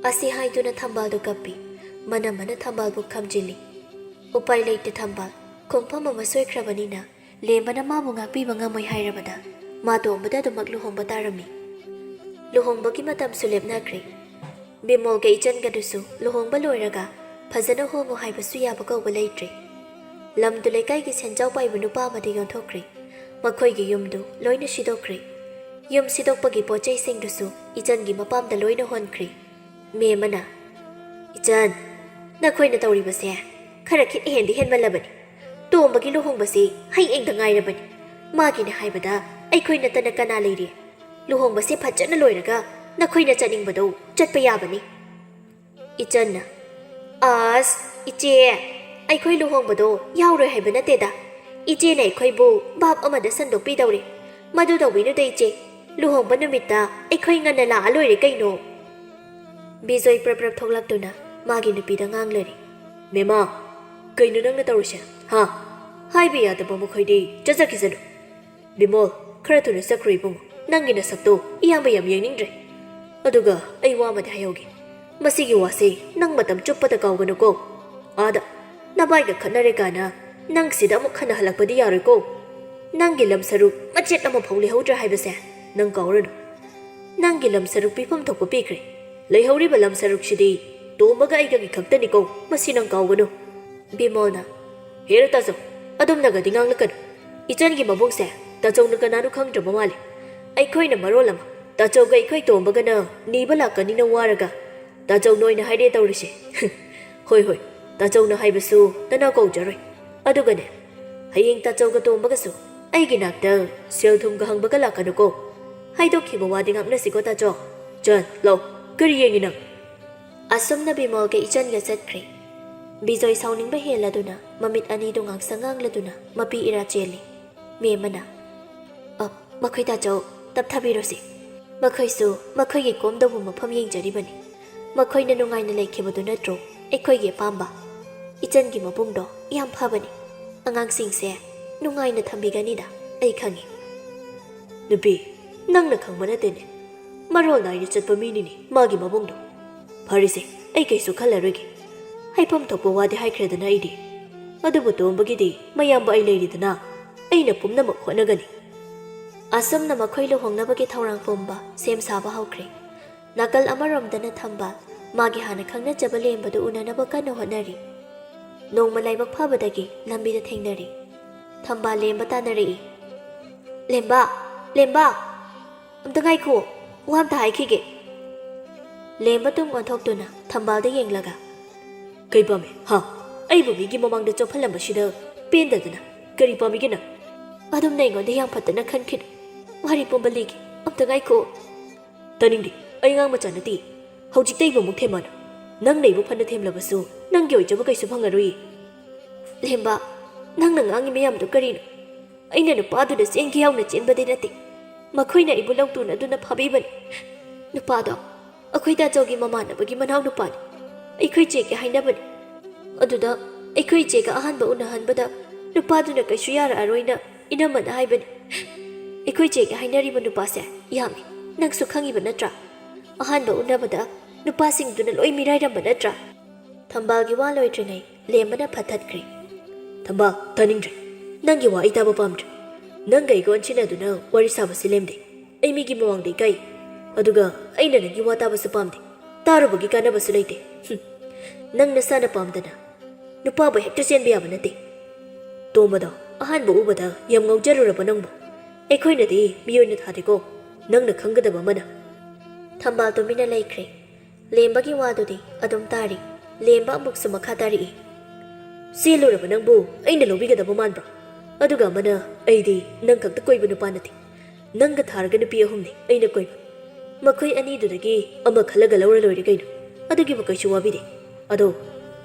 ꯑꯁꯤ ꯍꯥꯏꯗꯨꯅ ꯊꯝꯕꯥꯜꯗꯨ ꯀꯞꯄꯤ꯫ ꯃꯅꯝꯃꯅ ꯊꯝꯕꯥꯜꯕꯨ ꯈꯝꯖꯤꯜꯂꯤ꯫ ꯎꯄꯥꯏ ꯂꯩꯇꯦ ꯊꯝꯕꯥꯜ꯫ ꯈꯣꯡꯐꯝ ꯑꯃ ꯁꯣꯏꯈ꯭ꯔꯕꯅꯤꯅ ꯂꯦꯝꯕꯅ ꯃꯥꯕꯨ ꯉꯥꯛꯄꯤꯕ ꯉꯝꯃꯣꯏ ꯍꯥꯏꯔꯕꯗ ꯃꯥ ꯇꯣꯝꯕꯗ ꯑꯗꯨꯃꯛ ꯂꯨꯍꯣꯡꯕ ꯇꯥꯔꯝꯃꯤ꯫ ꯂꯨꯍꯣꯡꯕꯒꯤ ꯃꯇꯝꯁꯨ ꯂꯦꯞꯅꯈ꯭ꯔꯦ꯫ ꯕꯤꯃꯣꯜꯒ ꯏꯆꯟꯒꯗꯨꯁꯨ ꯂꯨꯍꯣꯡꯕ ꯂꯣꯏꯔꯒ ꯐꯖꯅ ꯍꯣꯡꯉꯨ ꯍꯥꯏꯕꯁꯨ ꯌꯥꯕ ꯀꯧꯕ ꯂꯩꯇ꯭ꯔꯦ꯫ ꯂꯝꯗꯨ ꯂꯩꯀꯥꯏꯒꯤ ꯁꯦꯟꯖꯥꯎ ꯄꯥꯏꯕ ꯅꯨꯄꯥ ꯑꯃꯗ ꯌꯣꯟꯊꯣꯛꯈ꯭ꯔꯦ꯫ ꯃꯈꯣꯏꯒꯤ ꯌꯨꯝꯗꯨ ꯂꯣꯏꯅ ꯁꯤꯗꯣꯛꯈ꯭ꯔꯦ꯫ ꯌꯨꯝ ꯁꯤꯗꯣꯛꯄꯒꯤ ꯄꯣꯠ ꯆꯩꯁꯤꯡꯗꯨꯁꯨ ꯏꯆꯟꯒꯤ ꯃꯄꯥꯝꯗ ꯂꯣꯏꯅ ꯍꯣꯟꯈ꯭ꯔꯦ꯫ ꯃꯦꯝꯃꯅ, "ꯏꯆꯟ, ꯅꯈꯣꯏꯅ ꯇꯧꯔꯤꯕꯁꯦ ꯈꯔ ꯈꯤꯠ ꯍꯦꯟꯗꯤ ꯍꯦꯟꯃꯜꯂꯕꯅꯤ꯫ ꯇꯣꯝꯕꯒꯤ ꯂꯨꯍꯣꯡꯕꯁꯤ ꯍꯌꯦꯡꯗ ꯉꯥꯏꯔꯕꯅꯤ꯫ ꯃꯥꯒꯤꯅꯦ ꯍꯥꯏꯕꯗ ꯑꯩꯈꯣꯏ ꯅꯠꯇꯅ ꯀꯅꯥ ꯂꯩꯔꯤ? ꯂꯨꯍꯣꯡꯕꯁꯦ ꯐꯖꯅ ꯂꯣꯏꯔꯒ ꯅꯈꯣꯏꯅ ꯆꯠꯅꯤꯡꯕꯗꯣ ꯆꯠꯄ ꯌꯥꯕꯅꯤ꯫" ꯏꯆꯟꯅ, "ꯑꯁ, ꯏꯆꯦ, ꯑꯩꯈꯣꯏ ꯂꯨꯍꯣꯡꯕꯗꯣ ꯌꯥꯎꯔꯣꯏ ꯍꯥꯏꯕ ꯅꯠꯇꯦꯗ꯫ ꯏꯆꯦꯅ ꯑꯩꯈꯣꯏꯕꯨ ꯚꯥꯞ ꯑꯃꯗ ꯁꯟꯗꯣꯛꯄꯤꯗꯧꯔꯦ꯫ ꯃꯗꯨ ꯇꯧꯕꯤꯅꯨꯗ ꯏꯆꯦ꯫ ꯂꯨꯍꯣꯡꯕ ꯅꯨꯃꯤꯠꯇ ꯑꯩꯈꯣꯏ ꯉꯟꯅ ꯂꯥꯛꯑ ꯂꯣꯏꯔꯦ ꯀꯩꯅꯣ꯫" ꯕꯤꯖꯣꯏ ꯄ꯭ꯔꯞ ꯄ꯭ꯔꯞ ꯊꯣꯛꯂꯛꯇꯨꯅ ꯃꯥꯒꯤ ꯅꯨꯄꯤꯗ ꯉꯥꯡꯂꯔꯤ꯫ "ꯃꯦꯃꯥ, ꯀꯩꯅꯣ ꯅꯪꯅ ꯇꯧꯔꯤꯁꯦ, ꯍꯥ? ꯍꯥꯏꯕ ꯌꯥꯗꯕ ꯃꯈꯣꯏꯗꯤ ꯆꯠꯆꯈꯤꯁꯅꯨ꯫ ꯕꯤꯃꯣꯜ, ꯈꯔ ꯊꯨꯅ ꯆꯠꯈ꯭ꯔꯣ ꯏꯕꯨꯡꯉꯣ, ꯅꯪꯒꯤ ꯅꯁꯛꯇꯣ ꯏꯌꯥꯝꯕ ꯌꯥꯝ ꯌꯦꯡꯅꯤꯡꯗ꯭ꯔꯦ꯫ ꯑꯗꯨꯒ ꯑꯩ ꯋꯥ ꯑꯃꯗꯤ ꯍꯥꯏꯍꯧꯒꯦ, ꯃꯁꯤꯒꯤ ꯋꯥꯁꯦ ꯅꯪ ꯃꯇꯝ ꯆꯨꯞꯄꯗ ꯀꯥꯎꯒꯅꯨꯀꯣ꯫ ꯑꯥꯗ ꯅꯕꯥꯏꯒ ꯈꯠꯅꯔꯦ ꯀꯥꯏꯅ ꯅꯪ ꯁꯤꯗ ꯑꯃꯨꯛ ꯍꯟꯅ ꯍꯜꯂꯛꯄꯗꯤ ꯌꯥꯔꯣꯏꯀꯣ꯫ ꯅꯪꯒꯤ ꯂꯝ ꯁꯔꯨꯛ ꯃꯆꯦꯠ ꯑꯃꯐꯥꯎ ꯂꯩꯍꯧꯗ꯭ꯔꯦ ꯍꯥꯏꯕꯁꯦ ꯅꯪ ꯀꯥꯎꯔꯅꯨ꯫ ꯅꯪꯒꯤ ꯂꯝ ꯁꯔꯨꯛ ꯄꯤꯐꯝ ꯊꯣꯛꯄ ꯄꯤꯈ꯭ꯔꯦ꯫ ꯂꯩꯍꯧꯔꯤꯕ ꯂꯝ ꯁꯔꯨꯛꯁꯤꯗꯤ ꯇꯣꯝꯕꯒ ꯑꯩꯒꯒꯤ ꯈꯛꯇꯅꯤꯀꯣ, ꯃꯁꯤ ꯅꯪ ꯀꯥꯎꯒꯅꯨ꯫" ꯕꯤꯃꯣꯜꯅ, "ꯍꯦꯔꯥ ꯇꯥꯆꯧ, ꯑꯗꯨꯝꯅꯒꯗꯤ ꯉꯥꯡꯂꯛꯀꯅꯨ꯫ ꯏꯆꯟꯒꯤ ꯃꯕꯨꯡꯁꯦ ꯇꯥꯆꯧꯅ ꯀꯅꯥꯅꯣ ꯈꯪꯗ꯭ꯔꯕ ꯃꯥꯜꯂꯦ꯫ ꯑꯩꯈꯣꯏꯅ ꯃꯔꯣꯜ ꯑꯃ ꯇꯥꯆꯧꯒ ꯑꯩꯈꯣꯏ ꯇꯣꯝꯕꯒꯅ ꯅꯤꯕ ꯂꯥꯛꯀꯅꯤꯅ ꯋꯥꯔꯒ ꯇꯥꯆꯧꯅ ꯑꯣꯏꯅ ꯍꯥꯏꯔꯦ ꯇꯧꯔꯤꯁꯦ꯫ ꯍꯣꯏ, ꯍꯣꯏ, ꯇꯥꯆꯧꯅ ꯍꯥꯏꯕꯁꯨ ꯅꯅꯥ ꯀꯧꯖꯔꯣꯏ꯫ ꯑꯗꯨꯒꯅꯦ, ꯍꯌꯦꯡ ꯇꯥꯆꯧꯒ ꯇꯣꯝꯕꯒꯁꯨ ꯑꯩꯒꯤ ꯅꯥꯛꯇ ꯁꯦꯜ ꯊꯨꯝꯒ ꯍꯪꯕꯒ ꯂꯥꯛꯀꯅꯨꯀꯣ꯫ ꯍꯥꯏꯗꯣꯛꯈꯤꯕ ꯋꯥꯗꯤ ꯉꯥꯛꯅꯁꯤꯀꯣ ꯇꯥꯆꯧ꯫ ꯆꯟ, ꯂꯥꯎ, ꯀꯔꯤ ꯌꯦꯡꯉꯤ ꯅꯪ?" ꯑꯁꯨꯝꯅ ꯕꯤꯃꯣꯜꯒ ꯏꯆꯟꯒ ꯆꯠꯈ꯭ꯔꯦ꯫ ꯕꯤꯖꯣꯏ ꯁꯥꯎꯅꯤꯡꯕ ꯍꯦꯜꯂꯗꯨꯅ ꯃꯃꯤꯠ ꯑꯅꯤꯗꯨ ꯉꯥꯡꯁꯪ ꯉꯥꯡꯂꯗꯨꯅ ꯃꯄꯤ ꯏꯔꯥ ꯆꯦꯜꯂꯤ꯫ ꯃꯦꯝꯃꯅ, "ꯑ, ꯃꯈꯣꯏ ꯇꯥꯆꯧ, ꯇꯞꯊꯥꯕꯤꯔꯣꯁꯦ꯫ ꯃꯈꯣꯏꯁꯨ ꯃꯈꯣꯏꯒꯤ ꯀꯣꯝꯗꯧꯕ ꯃꯐꯝ ꯌꯦꯡꯖꯔꯤꯕꯅꯤ꯫ ꯃꯈꯣꯏꯅ ꯅꯨꯡꯉꯥꯏꯅ ꯂꯩꯈꯤꯕꯗꯨ ꯅꯠꯇ꯭ꯔꯣ ꯑꯩꯈꯣꯏꯒꯤ ꯑꯄꯥꯝꯕ? ꯏꯆꯟꯒꯤ ꯃꯕꯨꯡꯗꯣ ꯌꯥꯝ ꯐꯕꯅꯤ꯫" ꯑꯉꯥꯡꯁꯤꯡꯁꯦ ꯅꯨꯡꯉꯥꯏꯅ ꯊꯝꯕꯤꯒꯅꯤꯗ, ꯑꯩ ꯈꯪꯉꯤ꯫ ꯅꯨꯄꯤ, ꯅꯪꯅ ꯈꯪꯕ ꯅꯠꯇꯦꯅꯦ꯫ ꯃꯔꯣꯜ ꯅꯥꯏꯅ ꯆꯠꯄ ꯃꯤꯅꯤꯅꯦ ꯃꯥꯒꯤ ꯃꯕꯨꯡꯗꯣ꯫ ꯐꯔꯦꯁꯦ, ꯑꯩ ꯀꯩꯁꯨ ꯈꯜꯂꯔꯣꯏꯒꯦ꯫ ꯍꯥꯏꯐꯝ ꯊꯣꯛꯄ ꯋꯥꯗꯤ ꯍꯥꯏꯈ꯭ꯔꯦꯗꯅ ꯑꯩꯗꯤ꯫ ꯑꯗꯨꯕꯨ ꯇꯣꯝꯕꯒꯤꯗꯤ ꯃꯌꯥꯝꯕ ꯑꯩ ꯂꯩꯔꯤꯗꯅ, ꯑꯩꯅ ꯄꯨꯝꯅꯃꯛ ꯍꯣꯠꯅꯒꯅꯤ꯫ ꯑꯁꯨꯝꯅ ꯃꯈꯣꯏ ꯂꯨꯍꯣꯡꯅꯕꯒꯤ ꯊꯧꯔꯥꯡ ꯄꯨꯝꯕ ꯁꯦꯝ ꯁꯥꯕ ꯍꯧꯈ꯭ꯔꯦ꯫ ꯅꯥꯀꯜ ꯑꯃꯔꯣꯝꯗꯅ ꯊꯝꯕꯥꯜ ꯃꯥꯒꯤ ꯍꯥꯟꯅ ꯈꯪꯅꯖꯕ ꯂꯦꯝꯕꯗꯨ ꯎꯅꯅꯕ ꯀꯟꯅ ꯍꯣꯠꯅꯔꯤ꯫ ꯅꯣꯡꯃ ꯂꯥꯏꯕꯛ ꯐꯕꯗꯒꯤ ꯂꯝꯕꯤꯗ ꯊꯦꯡꯅꯔꯦ꯫ ꯊꯝꯕꯥꯜ ꯂꯦꯝꯕ ꯇꯥꯟꯅꯔꯛꯏ꯫ "ꯂꯦꯝꯕ! ꯂꯦꯝꯕ! ꯑꯝꯇ ꯉꯥꯏꯈꯣ, ꯋꯥ ꯑꯝꯇ ꯍꯥꯏꯈꯤꯒꯦ꯫" ꯂꯦꯝꯕ ꯇꯨꯡ ꯑꯣꯟꯊꯣꯛꯇꯨꯅ ꯊꯝꯕꯥꯜꯗ ꯌꯦꯡꯂꯒ, "ꯀꯩ ꯄꯥꯝꯃꯤ? ꯍꯥ? ꯑꯩꯕꯨ ꯃꯤꯒꯤ ꯃꯃꯥꯡꯗ ꯆꯣꯞꯍꯜꯂꯝꯕꯁꯤꯗ ꯄꯦꯟꯗꯗꯅ ꯀꯔꯤ ꯄꯥꯝꯃꯤꯒꯦ ꯅꯪ?" "ꯑꯗꯨꯝꯅ ꯑꯩꯉꯣꯟꯗ ꯌꯥꯝ ꯐꯠꯇꯅ ꯈꯟꯈꯤꯅꯨ꯫ ꯋꯥꯔꯤ ꯄꯨꯝꯕ ꯂꯤꯒꯦ꯫ ꯑꯝꯇ ꯉꯥꯏꯈꯣ꯫" "ꯇꯥꯅꯤꯡꯗꯦ꯫ ꯑꯩ ꯑꯉꯥꯡ ꯃꯆꯥ ꯅꯠꯇꯦ꯫ ꯍꯧꯖꯤꯛꯇ ꯑꯩꯕꯨ ꯑꯃꯨꯛ ꯊꯦꯝꯃꯅꯨ꯫ ꯅꯪꯅ ꯑꯩꯕꯨ ꯐꯅ ꯊꯦꯝꯂꯕꯁꯨ ꯅꯪꯒꯤ ꯑꯣꯏꯖꯕ ꯀꯩꯁꯨ ꯐꯪꯉꯔꯣꯏꯌꯦ꯫" "ꯂꯦꯝꯕ, ꯅꯪꯅ ꯉꯥꯡꯉꯤ ꯃꯌꯥꯝꯗꯨ ꯀꯔꯤꯅꯣ? ꯑꯩꯅ ꯅꯨꯄꯥꯗꯨꯗ ꯆꯦꯟꯈꯤ ꯌꯥꯎꯅ ꯆꯦꯟꯕꯗꯤ ꯅꯠꯇꯦ꯫ ꯃꯈꯣꯏꯅ ꯑꯩꯕꯨ ꯂꯧꯇꯨꯅꯗꯨꯅ ꯐꯥꯕꯤꯕꯅꯤ꯫ ꯅꯨꯄꯥꯗꯣ ꯑꯩꯈꯣꯏ ꯇꯥꯆꯧꯒꯤ ꯃꯃꯥꯟꯅꯕꯒꯤ ꯃꯅꯥꯎꯅꯨꯄꯥꯅꯤ꯫ ꯑꯩꯈꯣꯏ ꯆꯦꯒ ꯍꯥꯏꯅꯕꯅꯤ꯫ ꯑꯗꯨꯗ ꯑꯩꯈꯣꯏ ꯆꯦꯒ ꯑꯍꯥꯟꯕ ꯎꯅꯍꯟꯕꯗ ꯅꯨꯄꯥꯗꯨꯅ ꯀꯩꯁꯨ ꯌꯥꯔꯛꯑꯔꯣꯏꯅ ꯏꯅꯝꯃꯅ ꯍꯥꯏꯕꯅꯤ꯫ ꯑꯩꯈꯣꯏ ꯆꯦꯒ ꯍꯥꯏꯅꯔꯤꯕ ꯅꯨꯄꯥꯁꯦ ꯌꯥꯝꯃꯤ꯫ ꯅꯪꯁꯨ ꯈꯪꯉꯤꯕ ꯅꯠꯇ꯭ꯔꯥ? ꯑꯍꯥꯟꯕ ꯎꯅꯕꯗ ꯅꯨꯄꯥꯁꯤꯡꯗꯨꯅ ꯂꯣꯏ ꯃꯤꯔꯥꯏꯔꯝꯕ ꯅꯠꯇ꯭ꯔꯥ?" ꯊꯝꯕꯥꯜꯒꯤ ꯋꯥ ꯂꯣꯏꯗ꯭ꯔꯤꯉꯩ ꯂꯦꯝꯕꯅ ꯐꯠꯊꯠꯈ꯭ꯔꯦ꯫ "ꯊꯝꯕꯥꯜ, ꯇꯥꯅꯤꯡꯗ꯭ꯔꯦ꯫ ꯅꯪꯒꯤ ꯋꯥ ꯑꯩ ꯇꯥꯕ ꯄꯥꯝꯗ꯭ꯔꯦ꯫ ꯅꯪꯒ ꯑꯩꯒ ꯑꯣꯟꯁꯤꯟꯅꯗꯨꯅ ꯋꯥꯔꯤ ꯁꯥꯕꯁꯤ ꯂꯦꯝꯗꯦ꯫ ꯑꯩ ꯃꯤꯒꯤ ꯃꯃꯥꯡꯗ ꯏꯀꯥꯏ꯫ ꯑꯗꯨꯒ ꯑꯩꯅ ꯅꯪꯒꯤ ꯋꯥ ꯇꯥꯕꯁꯨ ꯄꯥꯝꯗꯦ꯫ ꯇꯥꯔꯨꯕꯒꯤ ꯀꯥꯟꯅꯕꯁꯨ ꯂꯩꯇꯦ꯫ ꯍꯨꯝ꯫ ꯅꯪ ꯅꯁꯥꯅ ꯄꯥꯝꯗꯅ ꯅꯨꯄꯥꯕꯨ ꯍꯦꯛꯇ ꯆꯦꯟꯕ ꯌꯥꯕ ꯅꯠꯇꯦ꯫" "ꯇꯣꯝꯕꯗꯣ ꯑꯍꯥꯟꯕ ꯎꯕꯗ ꯌꯥꯝ ꯉꯥꯎꯖꯔꯨꯔꯕ ꯅꯪꯕꯨ꯫ ꯑꯩꯈꯣꯏꯅꯗꯤ ꯃꯤꯑꯣꯏꯅ ꯊꯥꯗꯦꯀꯣ꯫ ꯅꯪꯅ ꯈꯪꯒꯗꯕ ꯑꯃꯅ꯫" ꯊꯝꯕꯥꯜ ꯇꯨꯃꯤꯟꯅ ꯂꯩꯈ꯭ꯔꯦ꯫ ꯂꯦꯝꯕꯒꯤ ꯋꯥꯗꯨꯗꯤ ꯑꯗꯨꯝ ꯇꯥꯔꯤ꯫ ꯂꯦꯝꯕ ꯑꯃꯨꯛꯁꯨ ꯃꯈꯥ ꯇꯥꯔꯛꯏ꯫ "ꯆꯦꯜꯂꯨꯔꯕ ꯅꯪꯕꯨ ꯑꯩꯅ ꯂꯧꯕꯤꯒꯗꯕ ꯃꯥꯟꯕ꯭ꯔꯣ? ꯑꯗꯨꯒ ꯑꯃꯅ, ꯑꯩꯗꯤ ꯅꯪ ꯈꯛꯇ ꯀꯣꯏꯕ ꯅꯨꯄꯥ ꯅꯠꯇꯦ꯫ ꯅꯪꯒ ꯊꯥꯔꯒ ꯅꯨꯄꯤ ꯑꯍꯨꯝꯅꯤ ꯑꯩꯅ ꯀꯣꯏꯕ꯫ ꯃꯈꯣꯏ ꯑꯅꯤꯗꯨꯗꯒꯤ ꯑꯃ ꯈꯜꯂꯒ ꯂꯧꯔ ꯂꯣꯏꯔꯦ ꯀꯩꯅꯣ꯫ ꯑꯗꯨꯒꯤꯕꯨ ꯀꯩꯁꯨ ꯋꯥꯕꯤꯗꯦ꯫ ꯑꯗꯣ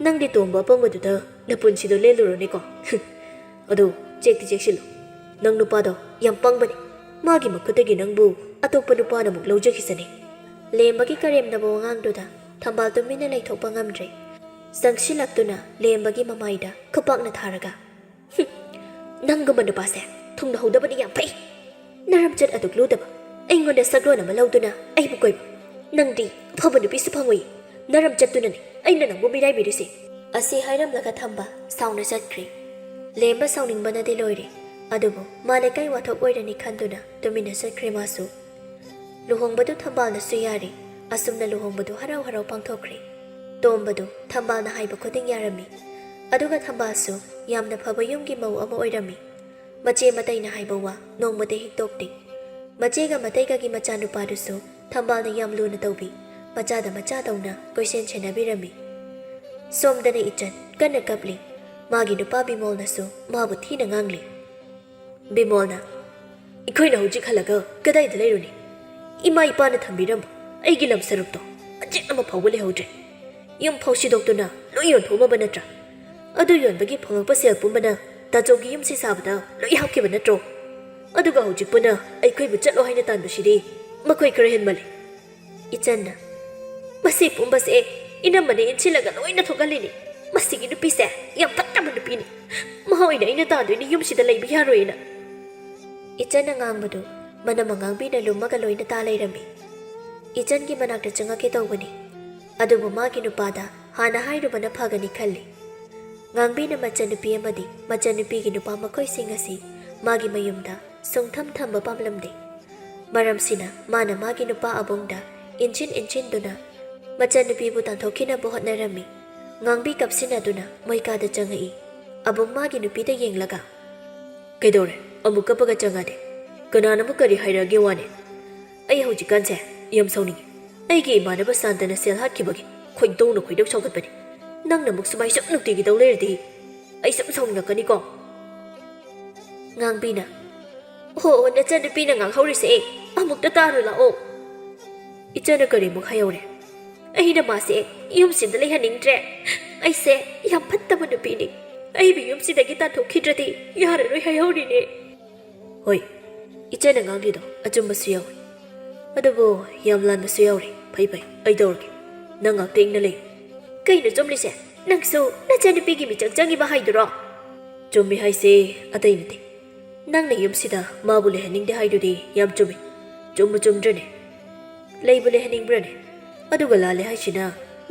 ꯅꯪꯗꯤ ꯇꯣꯝꯕ ꯑꯄꯪꯕꯗꯨꯗ ꯅꯄꯨꯟꯁꯤꯗꯣ ꯂꯦꯜꯂꯨꯔꯣꯅꯦꯀꯣ꯫" "ꯑꯗꯣ ꯆꯦꯛꯇꯤ ꯆꯦꯛꯁꯤꯜꯂꯨ꯫ ꯅꯪ ꯅꯨꯄꯥꯗꯣ ꯌꯥꯝ ꯄꯪꯕꯅꯦ꯫ ꯃꯥꯒꯤ ꯃꯈꯨꯠꯇꯒꯤ ꯅꯪꯕꯨ ꯑꯇꯣꯞꯄ ꯅꯨꯄꯥꯅ ꯑꯃꯨꯛ ꯂꯧꯖꯈꯤꯁꯅꯤ꯫" ꯂꯦꯝꯕꯒꯤ ꯀꯔꯦꯝꯅꯕ ꯋꯥꯉꯥꯡꯗꯨꯗ ꯊꯝꯕꯥꯜ ꯇꯨꯃꯤꯟꯅ ꯂꯩꯊꯣꯛꯄ ꯉꯝꯗ꯭ꯔꯦ꯫ ꯆꯪꯁꯤꯜꯂꯛꯇꯨꯅ ꯂꯦꯝꯕꯒꯤ ꯃꯃꯥꯏꯗ ꯈꯨꯄꯥꯛꯅ ꯊꯥꯔꯒ, "ꯅꯪꯒꯨꯝꯕ ꯅꯨꯄꯥꯁꯦ ꯊꯨꯡꯅꯍꯧꯗꯕꯅꯤ ꯌꯥꯝ ꯐꯩ꯫ ꯅꯔꯝꯆꯠ ꯑꯗꯨꯛ ꯂꯨꯗꯕ ꯑꯩꯉꯣꯟꯗ ꯁꯛꯂꯣꯟ ꯑꯃ ꯂꯧꯗꯨꯅ ꯑꯩꯕꯨ ꯀꯣꯏꯕ꯫ ꯅꯪꯗꯤ ꯑꯐꯕ ꯅꯨꯄꯤꯁꯨ ꯐꯪꯉꯣꯏ꯫ ꯅꯔꯝꯆꯠꯇꯨꯅꯅꯤ ꯑꯩꯅ ꯅꯪꯕꯨ ꯃꯤꯔꯥꯏꯕꯤꯔꯤꯁꯦ"꯫ ꯑꯁꯤ ꯍꯥꯏꯔꯝꯂꯒ ꯊꯝꯕꯥꯜ ꯁꯥꯎꯅ ꯆꯠꯈ꯭ꯔꯦ꯫ ꯂꯦꯝꯕ ꯁꯥꯎꯅꯤꯡꯕꯅꯗꯤ ꯂꯣꯏꯔꯦ꯫ ꯑꯗꯨꯕꯨ ꯃꯥ ꯂꯩꯀꯥꯏ ꯋꯥꯊꯣꯛ ꯑꯣꯏꯔꯅꯤ ꯈꯟꯗꯨꯅ ꯇꯨꯃꯤꯟꯅ ꯆꯠꯈ꯭ꯔꯦ ꯃꯥꯁꯨ꯫ ꯂꯨꯍꯣꯡꯕꯗꯨ ꯊꯝꯕꯥꯜꯅꯁꯨ ꯌꯥꯔꯦ꯫ ꯑꯁꯨꯝꯅ ꯂꯨꯍꯣꯡꯕꯗꯨ ꯍꯔꯥꯎ ꯍꯔꯥꯎ ꯄꯥꯡꯊꯣꯛꯈ꯭ꯔꯦ꯫ ꯇꯣꯝꯕꯗꯨ ꯊꯝꯕꯥꯜꯅ ꯍꯥꯏꯕ ꯈꯨꯗꯤꯡ ꯌꯥꯔꯝꯃꯤ꯫ ꯑꯗꯨꯒ ꯊꯝꯕꯥꯜꯁꯨ ꯌꯥꯝꯅ ꯐꯕ ꯌꯨꯝꯒꯤ ꯃꯧ ꯑꯃ ꯑꯣꯏꯔꯝꯃꯤ꯫ ꯃꯆꯦ ꯃꯇꯩꯅ ꯍꯥꯏꯕ ꯋꯥ ꯅꯣꯡꯃꯇ ꯍꯤꯛꯇꯣꯛꯇꯦ꯫ ꯃꯆꯦꯒ ꯃꯇꯩꯒꯒꯤ ꯃꯆꯥꯅꯨꯄꯥꯗꯨꯁꯨ ꯊꯝꯕꯥꯜꯅ ꯌꯥꯝ ꯂꯨꯅ ꯇꯧꯕꯤ꯫ ꯃꯆꯥꯗ ꯃꯆꯥꯗꯧꯅ ꯀꯣꯏꯁꯦꯟ ꯁꯦꯟꯅꯕꯤꯔꯝꯃꯤ꯫ ꯁꯣꯝꯗꯅ ꯏꯆꯟ ꯀꯟꯅ ꯀꯞꯂꯤ꯫ ꯃꯥꯒꯤ ꯅꯨꯄꯥ ꯕꯤꯃꯣꯜꯅꯁꯨ ꯃꯥꯕꯨ ꯊꯤꯅ ꯉꯥꯡꯂꯤ꯫ ꯕꯤꯃꯣꯜꯅ, "ꯑꯩꯈꯣꯏꯅ ꯍꯧꯖꯤꯛ ꯍꯜꯂꯒ ꯀꯗꯥꯏꯗ ꯂꯩꯔꯨꯅꯤ? ꯏꯃꯥ ꯏꯄꯥꯅ ꯊꯝꯕꯤꯔꯝꯕ ꯑꯩꯒꯤ ꯂꯝ ꯁꯔꯨꯛꯇꯣ ꯃꯆꯦꯠ ꯑꯃ ꯐꯥꯎꯕ ꯂꯩꯍꯧꯗ꯭ꯔꯦ꯫ ꯌꯨꯝ ꯐꯥꯎ ꯁꯤꯗꯣꯛꯇꯨꯅ ꯂꯣꯏ ꯌꯣꯟꯊꯣꯛꯑꯝꯃꯕ ꯅꯠꯇ꯭ꯔꯥ? ꯑꯗꯨ ꯌꯣꯟꯕꯒꯤ ꯐꯪꯂꯛꯄ ꯁꯦꯜ ꯄꯨꯝꯕꯅ ꯇꯥꯆꯧꯒꯤ ꯌꯨꯝ ꯁꯤ ꯁꯥꯕꯗ ꯂꯣꯏ ꯍꯥꯞꯈꯤꯕ ꯅꯠꯇ꯭ꯔꯣ? ꯑꯗꯨꯒ ꯍꯧꯖꯤꯛꯄꯨꯅ ꯑꯩꯈꯣꯏꯕꯨ ꯆꯠꯂꯣ ꯍꯥꯏꯅ ꯇꯥꯟꯕꯁꯤꯗꯤ ꯃꯈꯣꯏ ꯈꯔ ꯍꯦꯟꯃꯜꯂꯦ"꯫ ꯏꯆꯟꯅ, "ꯃꯁꯤ ꯄꯨꯝꯕꯁꯦ ꯏꯅꯝꯃꯅ ꯏꯟꯁꯤꯜꯂꯒ ꯂꯣꯏꯅ ꯊꯣꯛꯍꯜꯂꯤꯅꯤ꯫ ꯃꯁꯤꯒꯤ ꯅꯨꯄꯤꯁꯦ ꯌꯥꯝ ꯐꯠꯇꯕ ꯅꯨꯄꯤꯅꯤ꯫ ꯃꯍꯥꯛ ꯑꯣꯏꯅ ꯑꯩꯅ ꯇꯥꯗꯣꯏꯅꯤ ꯌꯨꯝꯁꯤꯗ ꯂꯩꯕ ꯌꯥꯔꯣꯏꯅ"꯫ ꯏꯆꯟꯅ ꯉꯥꯡꯕꯗꯨ ꯃꯅꯝ ꯑꯉꯥꯡꯕꯤꯅ ꯂꯨꯝꯃꯒ ꯂꯣꯏꯅ ꯇꯥ ꯂꯩꯔꯝꯃꯤ꯫ ꯏꯆꯟꯒꯤ ꯃꯅꯥꯛꯇ ꯆꯪꯉꯛꯀꯦ ꯇꯧꯕꯅꯤ, ꯑꯗꯨꯕꯨ ꯃꯥꯒꯤ ꯅꯨꯄꯥꯗ ꯍꯥꯟꯅ ꯍꯥꯏꯔꯨꯕꯅ ꯐꯒꯅꯤ ꯈꯜꯂꯤ꯫ ꯉꯥꯡꯕꯤꯅ ꯃꯆꯟꯅꯨꯄꯤ ꯑꯃꯗꯤ ꯃꯆꯟꯅꯨꯄꯤꯒꯤ ꯅꯨꯄꯥ ꯃꯈꯣꯏꯁꯤꯡ ꯑꯁꯤ ꯃꯥꯒꯤ ꯃꯌꯨꯝꯗ ꯁꯨꯡꯊꯝ ꯊꯝꯕ ꯄꯥꯝꯂꯝꯗꯦ꯫ ꯃꯔꯝꯁꯤꯅ ꯃꯥꯅ ꯃꯥꯒꯤ ꯅꯨꯄꯥ ꯑꯕꯨꯡꯗ ꯏꯟꯁꯤꯟ ꯏꯟꯁꯤꯟꯗꯨꯅ ꯃꯆꯟꯅꯨꯄꯤꯕꯨ ꯇꯥꯟꯊꯣꯛꯈꯤꯅꯕ ꯍꯣꯠꯅꯔꯝꯃꯤ꯫ ꯉꯥꯡꯕꯤ ꯀꯞꯁꯤꯟꯅꯗꯨꯅ ꯃꯣꯏꯀꯥꯗ ꯆꯪꯉꯛꯏ꯫ ꯑꯕꯨꯡ ꯃꯥꯒꯤ ꯅꯨꯄꯤꯗ ꯌꯦꯡꯂꯒ, "ꯀꯩꯗꯧꯔꯦ? ꯑꯃꯨꯛ ꯀꯞꯄꯒ ꯆꯪꯉꯗꯤ? ꯀꯅꯥꯅ ꯑꯃꯨꯛ ꯀꯔꯤ ꯍꯥꯏꯔꯛꯑꯒꯦ ꯋꯥꯅꯦ? ꯑꯩ ꯍꯧꯖꯤꯛꯀꯥꯟꯁꯦ ꯌꯥꯝ ꯁꯥꯎꯅꯤꯡꯉꯤ꯫ ꯑꯩꯒꯤ ꯏꯃꯥꯟꯅꯕ ꯁꯥꯟꯇꯅ ꯁꯦꯜ ꯍꯥꯠꯈꯤꯕꯒꯤ ꯈꯣꯏꯗꯧꯅ ꯈꯣꯏꯗꯧ ꯁꯥꯎꯒꯠꯄꯅꯤ꯫ ꯅꯪꯅ ꯑꯃꯨꯛ ꯁꯨꯃꯥꯏ ꯁꯨꯝ ꯅꯨꯡꯇꯤꯒꯤ ꯇꯧ ꯂꯩꯔꯗꯤ ꯑꯩ ꯁꯨꯝ ꯁꯥꯎꯅꯤꯡꯉꯛꯀꯅꯤꯀꯣ"꯫ ꯉꯥꯡꯕꯤꯅ, "ꯍꯣ, ꯅꯆꯟꯅꯨꯄꯤꯅ ꯉꯥꯡꯍꯧꯔꯤꯁꯦ ꯑꯃꯨꯛꯇ ꯇꯥꯔꯨ ꯂꯥꯛꯑꯣ"꯫ ꯏꯆꯟꯅ ꯀꯔꯤꯃꯨꯛ ꯍꯥꯏꯍꯧꯔꯦ? "ꯑꯩꯅ ꯃꯥꯁꯦ ꯌꯨꯝꯁꯤꯗ ꯂꯩꯍꯟꯅꯤꯡꯗ꯭ꯔꯦ꯫ ꯑꯩꯁꯦ ꯌꯥꯝ ꯐꯠꯇꯕ ꯅꯨꯄꯤꯅꯤ꯫ ꯑꯩꯕꯨ ꯌꯨꯝꯁꯤꯗꯒꯤ ꯇꯥꯟꯊꯣꯛꯈꯤꯗ꯭ꯔꯗꯤ ꯌꯥꯔꯔꯣꯏ ꯍꯥꯏꯍꯧꯔꯤꯅꯦ"꯫ ꯍꯣꯏ, ꯏꯆꯟꯅ ꯉꯥꯡꯂꯤꯗꯣ ꯑꯆꯨꯝꯕꯁꯨ ꯌꯥꯎꯏ꯫ ꯑꯗꯨꯕꯨ ꯌꯥꯝ ꯂꯥꯟꯕꯁꯨ ꯌꯥꯎꯔꯤ꯫ ꯐꯩ ꯐꯩ, ꯑꯩ ꯇꯧꯔꯒꯦ꯫ ꯅꯪ ꯉꯥꯛꯇ ꯏꯪꯅ ꯂꯩꯌꯨ꯫ ꯀꯩꯅꯣ ꯆꯨꯝꯂꯤꯁꯦ? ꯅꯪꯁꯨ ꯅꯆꯟꯅꯨꯄꯤꯒꯤ ꯃꯤꯆꯪ ꯆꯪꯉꯤꯕ ꯍꯥꯏꯗꯨꯔꯣ? ꯆꯨꯝꯃꯤ ꯍꯥꯏꯁꯦ ꯑꯇꯩ ꯅꯠꯇꯦ꯫ ꯅꯪꯅ ꯌꯨꯝꯁꯤꯗ ꯃꯥꯕꯨ ꯂꯩꯍꯟꯅꯤꯡꯗꯦ ꯍꯥꯏꯗꯨꯗꯤ ꯌꯥꯝ ꯆꯨꯝꯃꯤ꯫ ꯆꯨꯝꯕꯨ ꯆꯨꯝꯗ꯭ꯔꯅꯦ? ꯂꯩꯕꯨ ꯂꯩꯍꯟꯅꯤꯡꯕ꯭ꯔꯅꯦ? ꯑꯗꯨꯒ ꯂꯥꯜꯂꯦ ꯍꯥꯏꯁꯤꯅ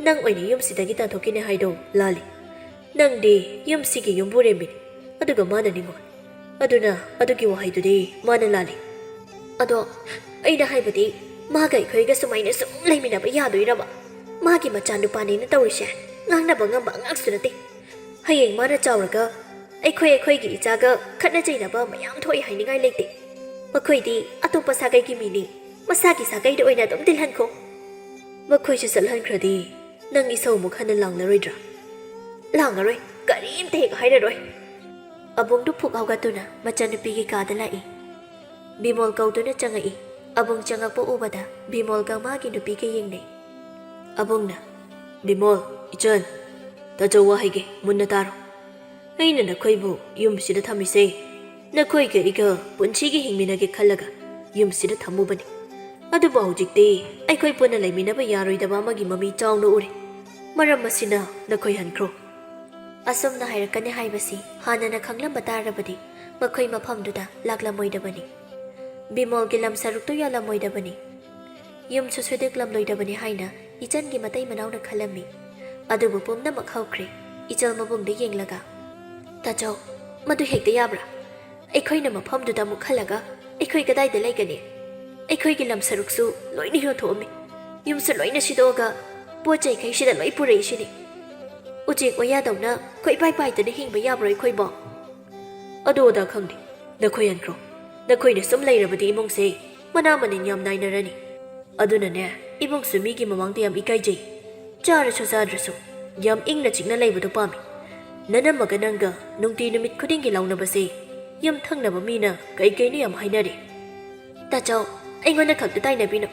ꯅꯪ ꯑꯣꯏꯅ ꯌꯨꯝꯁꯤꯗꯒꯤ ꯇꯥꯟꯊꯣꯛꯈꯤꯅꯦ ꯍꯥꯏꯗꯣ ꯂꯥꯜꯂꯤ꯫ ꯅꯪꯗꯤ ꯌꯨꯝꯁꯤꯒꯤ ꯌꯨꯝꯕꯨꯔꯦꯝꯕꯤꯅꯤ, ꯑꯗꯨꯒ ꯃꯥꯅ ꯅꯤꯉꯣꯜ꯫ ꯑꯗꯨꯅ ꯑꯗꯨꯒꯤ ꯋꯥꯍꯩꯗꯨꯗꯤ ꯃꯥꯅ ꯂꯥꯜꯂꯤ꯫ ꯑꯗꯣ ꯑꯩꯅ ꯍꯥꯏꯕꯗꯤ, ꯃꯥꯒ ꯑꯩꯈꯣꯏꯒ ꯁꯨꯃꯥꯏꯅ ꯁꯨꯝ ꯂꯩꯃꯤꯟꯅꯕ ꯌꯥꯗꯣꯏꯔꯕ? ꯃꯥꯒꯤ ꯃꯆꯥꯅꯨꯄꯥꯅꯦꯅ ꯇꯧꯔꯤꯁꯦ ꯉꯥꯡꯅꯕ ꯉꯝꯕ ꯑꯉꯥꯡꯁꯨ ꯅꯠꯇꯦ꯫ ꯍꯌꯦꯡ ꯃꯥꯅ ꯆꯥꯎꯔꯒ ꯑꯩꯈꯣꯏ ꯑꯩꯈꯣꯏꯒꯤ ꯏꯆꯥꯒ ꯈꯠꯅ ꯆꯩꯅꯕ ꯃꯌꯥꯝ ꯊꯣꯛꯏ ꯍꯥꯏꯅꯤꯡꯉꯥꯏ ꯂꯩꯇꯦ꯫ ꯃꯈꯣꯏꯗꯤ ꯑꯇꯣꯞꯄ ꯁꯥꯒꯩꯒꯤ ꯃꯤꯅꯤ, ꯃꯁꯥꯒꯤ ꯁꯥꯒꯩꯗ ꯑꯣꯏꯅ ꯑꯗꯨꯝ ꯇꯤꯜꯍꯟꯈꯣ꯫ ꯃꯈꯣꯏꯁꯨ ꯆꯠꯍꯟꯈ꯭ꯔꯗꯤ ꯅꯪ ꯏꯁꯧ ꯑꯃꯨꯛ ꯍꯟꯅ ꯂꯥꯡꯂꯔꯣꯏꯗ꯭ꯔꯥ? ꯂꯥꯡꯉꯔꯣꯏ, ꯀꯔꯤꯝꯇ ꯍꯦꯛ ꯍꯥꯏꯔꯔꯣꯏ꯫ ꯑꯕꯨꯡꯗꯨ ꯐꯨꯛ ꯍꯧꯒꯠꯇꯨꯅ ꯃꯆꯟꯅꯨꯄꯤꯒꯤ ꯀꯥꯗ ꯂꯥꯛꯏ꯫ ꯕꯤꯃꯣꯜ ꯀꯧꯗꯨꯅ ꯆꯪꯉꯛꯏ꯫ ꯑꯕꯨꯡ ꯆꯪꯉꯛꯄ ꯎꯕꯗ ꯕꯤꯃꯣꯜꯒ ꯃꯥꯒꯤ ꯅꯨꯄꯤꯒ ꯌꯦꯡꯅꯩ꯫ ꯑꯕꯨꯡꯅ, "ꯕꯤꯃꯣꯜ, ꯏꯆꯟ, ꯇꯥꯖꯧ ꯋꯥ ꯍꯥꯏꯒꯦ, ꯃꯨꯟꯅ ꯇꯥꯔꯣ꯫ ꯑꯩꯅ ꯅꯈꯣꯏꯕꯨ ꯌꯨꯝꯁꯤꯗ ꯊꯝꯃꯤꯁꯦ ꯅꯈꯣꯏꯒ ꯑꯩꯒ ꯄꯨꯟꯁꯤꯒꯤ ꯍꯤꯡꯃꯤꯟꯅꯒꯦ ꯈꯜꯂꯒ ꯌꯨꯝꯁꯤꯗ ꯊꯝꯃꯨꯕꯅꯤ꯫ ꯑꯗꯨꯕꯨ ꯍꯧꯖꯤꯛꯇꯤ ꯑꯩꯈꯣꯏ ꯄꯨꯟꯅ ꯂꯩꯃꯤꯟꯅꯕ ꯌꯥꯔꯣꯏꯗꯕ ꯑꯃꯒꯤ ꯃꯃꯤ ꯆꯥꯎꯅ ꯎꯔꯦ꯫ ꯃꯔꯝ ꯑꯁꯤꯅ ꯅꯈꯣꯏ ꯍꯟꯈ꯭ꯔꯣ꯫" ꯑꯁꯨꯝꯅ ꯍꯥꯏꯔꯛꯀꯅꯤ ꯍꯥꯏꯕꯁꯤ ꯍꯥꯟꯅꯅ ꯈꯪꯂꯝꯕ ꯇꯥꯔꯕꯗꯤ ꯃꯈꯣꯏ ꯃꯐꯝꯗꯨꯗ ꯂꯥꯛꯂꯝꯃꯣꯏꯗꯕꯅꯤ꯫ ꯕꯤꯃꯣꯜꯒꯤ ꯂꯝ ꯁꯔꯨꯛꯇꯨ ꯌꯥꯜꯂꯝꯃꯣꯏꯗꯕꯅꯤ꯫ ꯌꯨꯝꯁꯨ ꯁꯨꯗꯦꯛꯂꯝꯂꯣꯏꯗꯕꯅꯤ ꯍꯥꯏꯅ ꯏꯆꯟꯒꯤ ꯃꯇꯩ ꯃꯅꯥꯎꯅ ꯈꯜꯂꯝꯃꯤ꯫ ꯑꯗꯨꯕꯨ ꯄꯨꯝꯅꯃꯛ ꯍꯧꯈ꯭ꯔꯦ꯫ ꯏꯆꯜ ꯃꯕꯨꯡꯗ ꯌꯦꯡꯂꯒ, "ꯇꯥꯆꯧ, ꯃꯗꯨ ꯍꯦꯛꯇ ꯌꯥꯕ꯭ꯔꯥ? ꯑꯩꯈꯣꯏꯅ ꯃꯐꯝꯗꯨꯗ ꯑꯃꯨꯛ ꯍꯜꯂꯒ ꯑꯩꯈꯣꯏ ꯀꯗꯥꯏꯗ ꯂꯩꯒꯅꯤ? ꯑꯩꯈꯣꯏꯒꯤ ꯂꯝ ꯁꯔꯨꯛꯁꯨ ꯂꯣꯏꯅ ꯌꯣꯟꯊꯣꯛꯑꯝꯃꯤ꯫ ꯌꯨꯝꯁꯨ ꯂꯣꯏꯅ ꯁꯤꯗꯣꯛꯑꯒ ꯄꯣꯠ ꯆꯩꯈꯩꯁꯤꯗ ꯂꯣꯏ ꯄꯨꯔꯛꯏꯁꯤꯅꯤ꯫ ꯎꯆꯦꯛ ꯋꯥꯌꯥꯗꯧꯅ ꯀꯣꯏꯄꯥꯏ ꯄꯥꯏꯗꯨꯅ ꯍꯤꯡꯕ ꯌꯥꯕ꯭ꯔꯣ ꯑꯩꯈꯣꯏꯕꯣ?" "ꯑꯗꯨ ꯑꯗꯥ ꯈꯪꯗꯦ꯫ ꯅꯈꯣꯏ ꯍꯟꯈ꯭ꯔꯣ꯫ ꯅꯈꯣꯏꯅ ꯁꯨꯝ ꯂꯩꯔꯕꯗꯤ ꯏꯃꯨꯡꯁꯦ ꯃꯅꯥ ꯃꯅꯤꯟ ꯌꯥꯝ ꯅꯥꯏꯅꯔꯅꯤ꯫ ꯑꯗꯨꯅꯅꯦ, ꯏꯕꯨꯡꯁꯨ ꯃꯤꯒꯤ ꯃꯃꯥꯡꯗ ꯌꯥꯝ ꯏꯀꯥꯏꯖꯩ꯫ ꯆꯥꯔꯁꯨ ꯆꯥꯗ꯭ꯔꯁꯨ ꯌꯥꯝ ꯏꯪꯅ ꯆꯤꯛꯅ ꯂꯩꯕꯗꯣ ꯄꯥꯝꯃꯤ꯫ ꯅꯅꯝꯃꯒ ꯅꯪꯒ ꯅꯨꯡꯇꯤ ꯅꯨꯃꯤꯠ ꯈꯨꯗꯤꯡꯒꯤ ꯂꯥꯎꯅꯕꯁꯦ ꯌꯨꯝ ꯊꯪꯅꯕ ꯃꯤꯅ ꯀꯩ ꯀꯩꯅꯣ ꯌꯥꯝ ꯍꯥꯏꯅꯔꯦ꯫" "ꯇꯥꯆꯧ, ꯑꯩꯉꯣꯟꯗ ꯈꯛꯇ ꯇꯥꯏꯅꯕꯤꯅꯨ꯫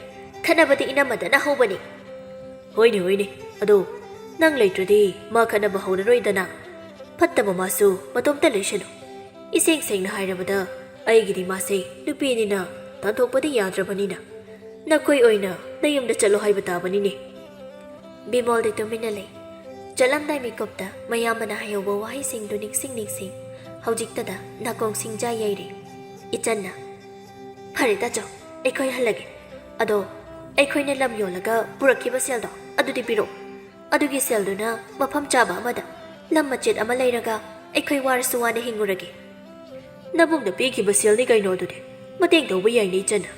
ꯈꯠꯅꯕꯗꯤ ꯏꯅꯝꯃꯗꯅ ꯍꯧꯕꯅꯤ꯫" "ꯍꯣꯏꯅꯦ, ꯍꯣꯏꯅꯦ꯫ ꯑꯗꯣ ꯅꯪ ꯂꯩꯇ꯭ꯔꯗꯤ ꯃꯥ ꯈꯠꯅꯕ ꯍꯧꯔꯔꯣꯏꯗꯅ꯫ ꯐꯠꯇꯕ ꯃꯥꯁꯨ ꯃꯇꯣꯝꯇ ꯂꯩꯁꯅꯨ꯫ ꯏꯁꯦꯡ ꯁꯦꯡꯅ ꯍꯥꯏꯔꯕꯗ ꯑꯩꯒꯤꯗꯤ ꯃꯥꯁꯦ ꯅꯨꯄꯤꯅꯤꯅ ꯇꯥꯟꯊꯣꯛꯄꯗꯤ ꯌꯥꯗ꯭ꯔꯕꯅꯤꯅ ꯅꯈꯣꯏ ꯑꯣꯏꯅ ꯅꯌꯨꯝꯗ ꯆꯠꯂꯣ ꯍꯥꯏꯕ ꯇꯥꯕꯅꯤꯅꯦ꯫" ꯕꯤꯃꯣꯜꯗꯤ ꯇꯨꯃꯤꯟꯅ ꯂꯩ꯫ ꯆꯠꯂꯝꯗꯥꯏ ꯃꯤꯀꯨꯞꯇ ꯃꯌꯥꯝꯕꯅ ꯍꯥꯏꯍꯧꯕ ꯋꯥꯍꯩꯁꯤꯡꯗꯨ ꯅꯤꯡꯁꯤꯡ ꯅꯤꯡꯁꯤꯡ ꯍꯧꯖꯤꯛꯇꯗ ꯅꯥꯀꯣꯡ ꯁꯤꯡꯖꯥ ꯌꯩꯔꯦ꯫ ꯏꯆꯟꯅ, "ꯐꯔꯦ ꯇꯥꯆꯧ, ꯑꯩꯈꯣꯏ ꯍꯜꯂꯒꯦ꯫ ꯑꯗꯣ ꯑꯩꯈꯣꯏꯅ ꯂꯝ ꯌꯣꯜꯂꯒ ꯄꯨꯔꯛꯈꯤꯕ ꯁꯦꯜꯗꯣ ꯑꯗꯨꯗꯤ ꯄꯤꯔꯛꯑꯣ꯫ ꯑꯗꯨꯒꯤ ꯁꯦꯜꯗꯨꯅ ꯃꯐꯝ ꯆꯥꯕ ꯑꯃꯗ ꯂꯝ ꯃꯆꯦꯠ ꯑꯃ ꯂꯩꯔꯒ ꯑꯩꯈꯣꯏ ꯋꯥꯔꯁꯨ ꯋꯥꯅ ꯍꯤꯡꯉꯨꯔꯒꯦ꯫" "ꯅꯕꯨꯡꯅ ꯄꯤꯈꯤꯕ ꯁꯦꯜꯅꯤ ꯀꯩꯅꯣ ꯑꯗꯨꯗꯤ꯫ ꯃꯇꯦꯡ ꯇꯧꯕ ꯌꯥꯏꯅꯦ ꯏꯆꯟꯅ꯫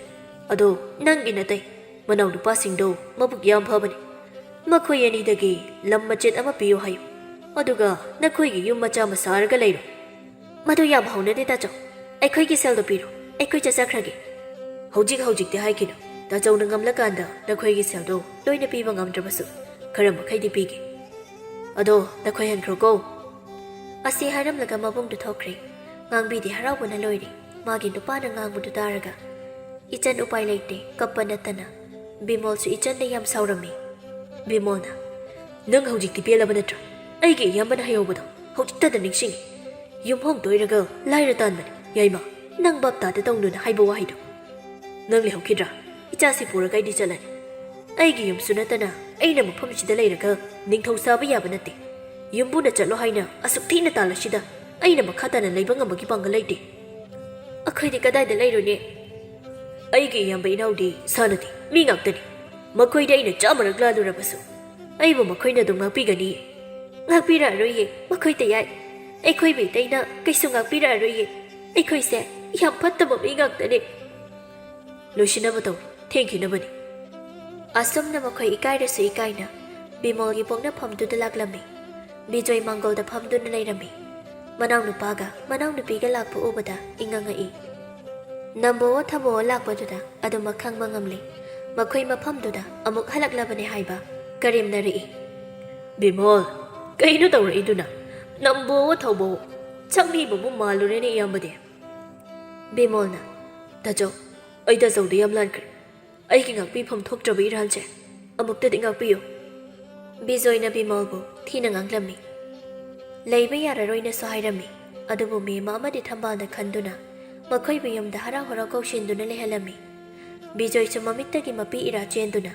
ꯑꯗꯣ ꯅꯪꯒꯤ ꯅꯇꯩ ꯃꯅꯥꯎ ꯅꯨꯄꯥꯁꯤꯡꯗꯣ ꯃꯕꯨꯛ ꯌꯥꯝ ꯐꯕꯅꯤ꯫ ꯃꯈꯣꯏ ꯑꯅꯤꯗꯒꯤ ꯂꯝ ꯃꯆꯦꯠ ꯑꯃ ꯄꯤꯌꯨ ꯍꯥꯏꯌꯨ꯫ ꯑꯗꯨꯒ ꯅꯈꯣꯏꯒꯤ ꯌꯨꯝ ꯃꯆꯥ ꯑꯃ ꯁꯥꯔꯒ ꯂꯩꯔꯣ꯫" "ꯃꯗꯨ ꯌꯥꯝ ꯍꯧꯅꯗꯦ ꯇꯥꯆꯧ꯫ ꯑꯩꯈꯣꯏꯒꯤ ꯁꯦꯜꯗꯣ ꯄꯤꯔꯣ, ꯑꯩꯈꯣꯏ ꯆꯠꯆꯈ꯭ꯔꯒꯦ꯫" "ꯍꯧꯖꯤꯛ ꯍꯧꯖꯤꯛꯇꯤ ꯍꯥꯏꯈꯤꯅꯨ꯫ ꯇꯥꯆꯧꯅ ꯉꯝꯂꯀꯥꯟꯗ ꯅꯈꯣꯏꯒꯤ ꯁꯦꯜꯗꯣ ꯂꯣꯏꯅ ꯄꯤꯕ ꯉꯝꯗ꯭ꯔꯕꯁꯨ ꯈꯔ ꯃꯈꯩꯗꯤ ꯄꯤꯒꯦ꯫ ꯑꯗꯣ ꯅꯈꯣꯏ ꯍꯟꯈ꯭ꯔꯣꯀꯣ꯫" ꯑꯁꯤ ꯍꯥꯏꯔꯝꯂꯒ ꯃꯕꯨꯡꯗꯨ ꯊꯣꯛꯈ꯭ꯔꯦ꯫ ꯉꯥꯡꯕꯤꯗꯤ ꯍꯔꯥꯎꯕꯅ ꯂꯣꯏꯔꯦ꯫ ꯃꯥꯒꯤ ꯅꯨꯄꯥꯅ ꯉꯥꯡꯕꯗꯨ ꯇꯥꯔꯒ ꯏꯆꯟ ꯎꯄꯥꯏ ꯂꯩꯇꯦ, ꯀꯞꯄ ꯅꯠꯇꯅ꯫ ꯕꯤꯃꯣꯜꯁꯨ ꯏꯆꯟꯗ ꯌꯥꯝ ꯁꯥꯎꯔꯝꯃꯤ꯫ ꯕꯤꯃꯣꯜꯅ, "ꯅꯪ ꯍꯧꯖꯤꯛꯇꯤ ꯄꯦꯜꯂꯕ ꯅꯠꯇ꯭ꯔꯥ? ꯑꯩꯒꯤ ꯏꯌꯥꯝꯕꯅ ꯍꯥꯏꯍꯧꯕꯗꯣ ꯍꯧꯖꯤꯛꯇꯗ ꯅꯤꯡꯁꯤꯡꯉꯤ꯫ ꯌꯨꯝ ꯍꯣꯡꯗꯣꯏꯔꯒ ꯂꯥꯏꯔ ꯇꯥꯟꯕꯅꯤ, ꯌꯥꯏꯃ꯫ ꯅꯪ ꯚꯥꯞ ꯇꯥꯗ ꯇꯧꯅꯨꯅ ꯍꯥꯏꯕ ꯋꯥꯍꯩꯗꯣ꯫ ꯅꯪ ꯂꯩꯍꯧꯈꯤꯗ꯭ꯔꯥ? ꯏꯆꯥꯁꯤ ꯄꯨꯔꯒ ꯑꯩꯗꯤ ꯆꯠꯂꯅꯤ꯫ ꯑꯩꯒꯤ ꯌꯨꯝꯁꯨ ꯅꯠꯇꯅ ꯑꯩꯅ ꯃꯐꯝꯁꯤꯗ ꯂꯩꯔꯒ ꯅꯤꯡꯊꯧ ꯁꯥꯕ ꯌꯥꯕ ꯅꯠꯇꯦ꯫ ꯌꯨꯝꯕꯨꯅ ꯆꯠꯂꯣ ꯍꯥꯏꯅ ꯑꯁꯨꯛ ꯊꯤꯅ ꯇꯥꯜꯂꯁꯤꯗ ꯑꯩꯅ ꯃꯈꯥ ꯇꯥꯅ ꯂꯩꯕ ꯉꯝꯕꯒꯤ ꯄꯥꯡꯒꯜ ꯂꯩꯇꯦ꯫" "ꯑꯩꯈꯣꯏꯗꯤ ꯀꯗꯥꯏꯗ ꯂꯩꯔꯨꯅꯤ?" "ꯑꯩꯒꯤ ꯏꯌꯥꯝꯕ ꯏꯅꯥꯎꯗꯤ ꯁꯥꯟꯅꯗꯦ, ꯃꯤ ꯉꯥꯛꯇꯅꯤ꯫ ꯃꯈꯣꯏꯗ ꯑꯩꯅ ꯆꯥꯝꯃꯔꯛ ꯂꯥꯜꯂꯨꯔꯕꯁꯨ ꯑꯩꯕꯨ ꯃꯈꯣꯏꯅ ꯑꯗꯨꯝ ꯉꯥꯛꯄꯤꯒꯅꯤ꯫" "ꯉꯥꯛꯄꯤꯔꯛꯑꯔꯣꯏꯌꯦ, ꯃꯈꯣꯏ ꯇꯌꯥꯏ꯫ ꯑꯩꯈꯣꯏ ꯃꯩꯇꯩꯅ ꯀꯩꯁꯨ ꯉꯥꯛꯄꯤꯔꯛꯑꯔꯣꯏꯌꯦ꯫ ꯑꯩꯈꯣꯏꯁꯦ ꯌꯥꯝ ꯐꯠꯇꯕ ꯃꯤ ꯉꯥꯛꯇꯅꯤ꯫" "ꯂꯣꯏꯁꯤꯟꯅꯕ ꯇꯧ, ꯊꯦꯡꯈꯤꯅꯕꯅꯤ꯫" ꯑꯁꯨꯝꯅ ꯃꯈꯣꯏ ꯏꯀꯥꯏꯔꯁꯨ ꯏꯀꯥꯏꯅ ꯕꯤꯃꯣꯜꯒꯤ ꯄꯣꯛꯅꯐꯝꯗꯨꯗ ꯂꯥꯛꯂꯝꯃꯤ꯫ ꯕꯤꯖꯣꯏ ꯃꯥꯡꯒꯣꯜꯗ ꯐꯝꯗꯨꯅ ꯂꯩꯔꯝꯃꯤ꯫ ꯃꯅꯥꯎꯅꯨꯄꯥꯒ ꯃꯅꯥꯎꯅꯨꯄꯤꯒ ꯂꯥꯛꯄ ꯎꯕꯗ ꯏꯪꯉꯪꯉꯛꯏ꯫ ꯅꯝꯕꯣꯋꯣ ꯊꯕꯣꯋꯣ ꯂꯥꯛꯄꯗꯨꯗ ꯑꯗꯨꯃꯛ ꯈꯪꯕ ꯉꯝꯂꯤ꯫ ꯃꯈꯣꯏ ꯃꯐꯝꯗꯨꯗ ꯑꯃꯨꯛ ꯍꯜꯂꯛꯂꯕꯅꯦ ꯍꯥꯏꯕ ꯀꯔꯦꯝꯅꯔꯛꯏ꯫ "ꯕꯤꯃꯣꯜ, ꯀꯩꯅꯣ ꯇꯧꯔꯛꯏꯗꯨꯅ? ꯅꯝꯕꯣꯋꯣ ꯊꯧꯕꯣꯋꯣ, ꯆꯪꯃꯤꯕꯕꯨ ꯃꯥꯜꯂꯨꯔꯦꯅꯦ ꯏꯌꯥꯝꯕꯗꯤ꯫" ꯕꯤꯃꯣꯜꯅ, "ꯇꯥꯆꯧ, ꯑꯩ ꯇꯥꯆꯧꯗ ꯌꯥꯝ ꯂꯥꯟꯈ꯭ꯔꯦ꯫ ꯑꯩꯒꯤ ꯉꯥꯛꯄꯤꯐꯝ ꯊꯣꯛꯇ꯭ꯔꯕ ꯏꯔꯥꯜꯁꯦ ꯑꯃꯨꯛꯇꯗꯤ ꯉꯥꯛꯄꯤꯌꯨ꯫" ꯕꯤꯖꯣꯏꯅ ꯕꯤꯃꯣꯜꯕꯨ ꯊꯤꯅ ꯉꯥꯡꯂꯝꯃꯤ꯫ ꯂꯩꯕ ꯌꯥꯔꯔꯣꯏꯅꯁꯨ ꯍꯥꯏꯔꯝꯃꯤ꯫ ꯑꯗꯨꯕꯨ ꯃꯦꯝꯃ ꯑꯃꯗꯤ ꯊꯝꯕꯥꯜꯅ ꯈꯟꯗꯨꯅ ꯃꯈꯣꯏꯕꯨ ꯌꯨꯝꯗ ꯍꯔꯥꯎ ꯍꯔꯥꯎ ꯀꯧꯁꯤꯟꯗꯨꯅ ꯂꯩꯍꯜꯂꯝꯃꯤ꯫ ꯕꯤꯖꯣꯏꯁꯨ ꯃꯃꯤꯠꯇꯒꯤ ꯃꯄꯤ ꯏꯔꯥ ꯆꯦꯟꯗꯨꯅ,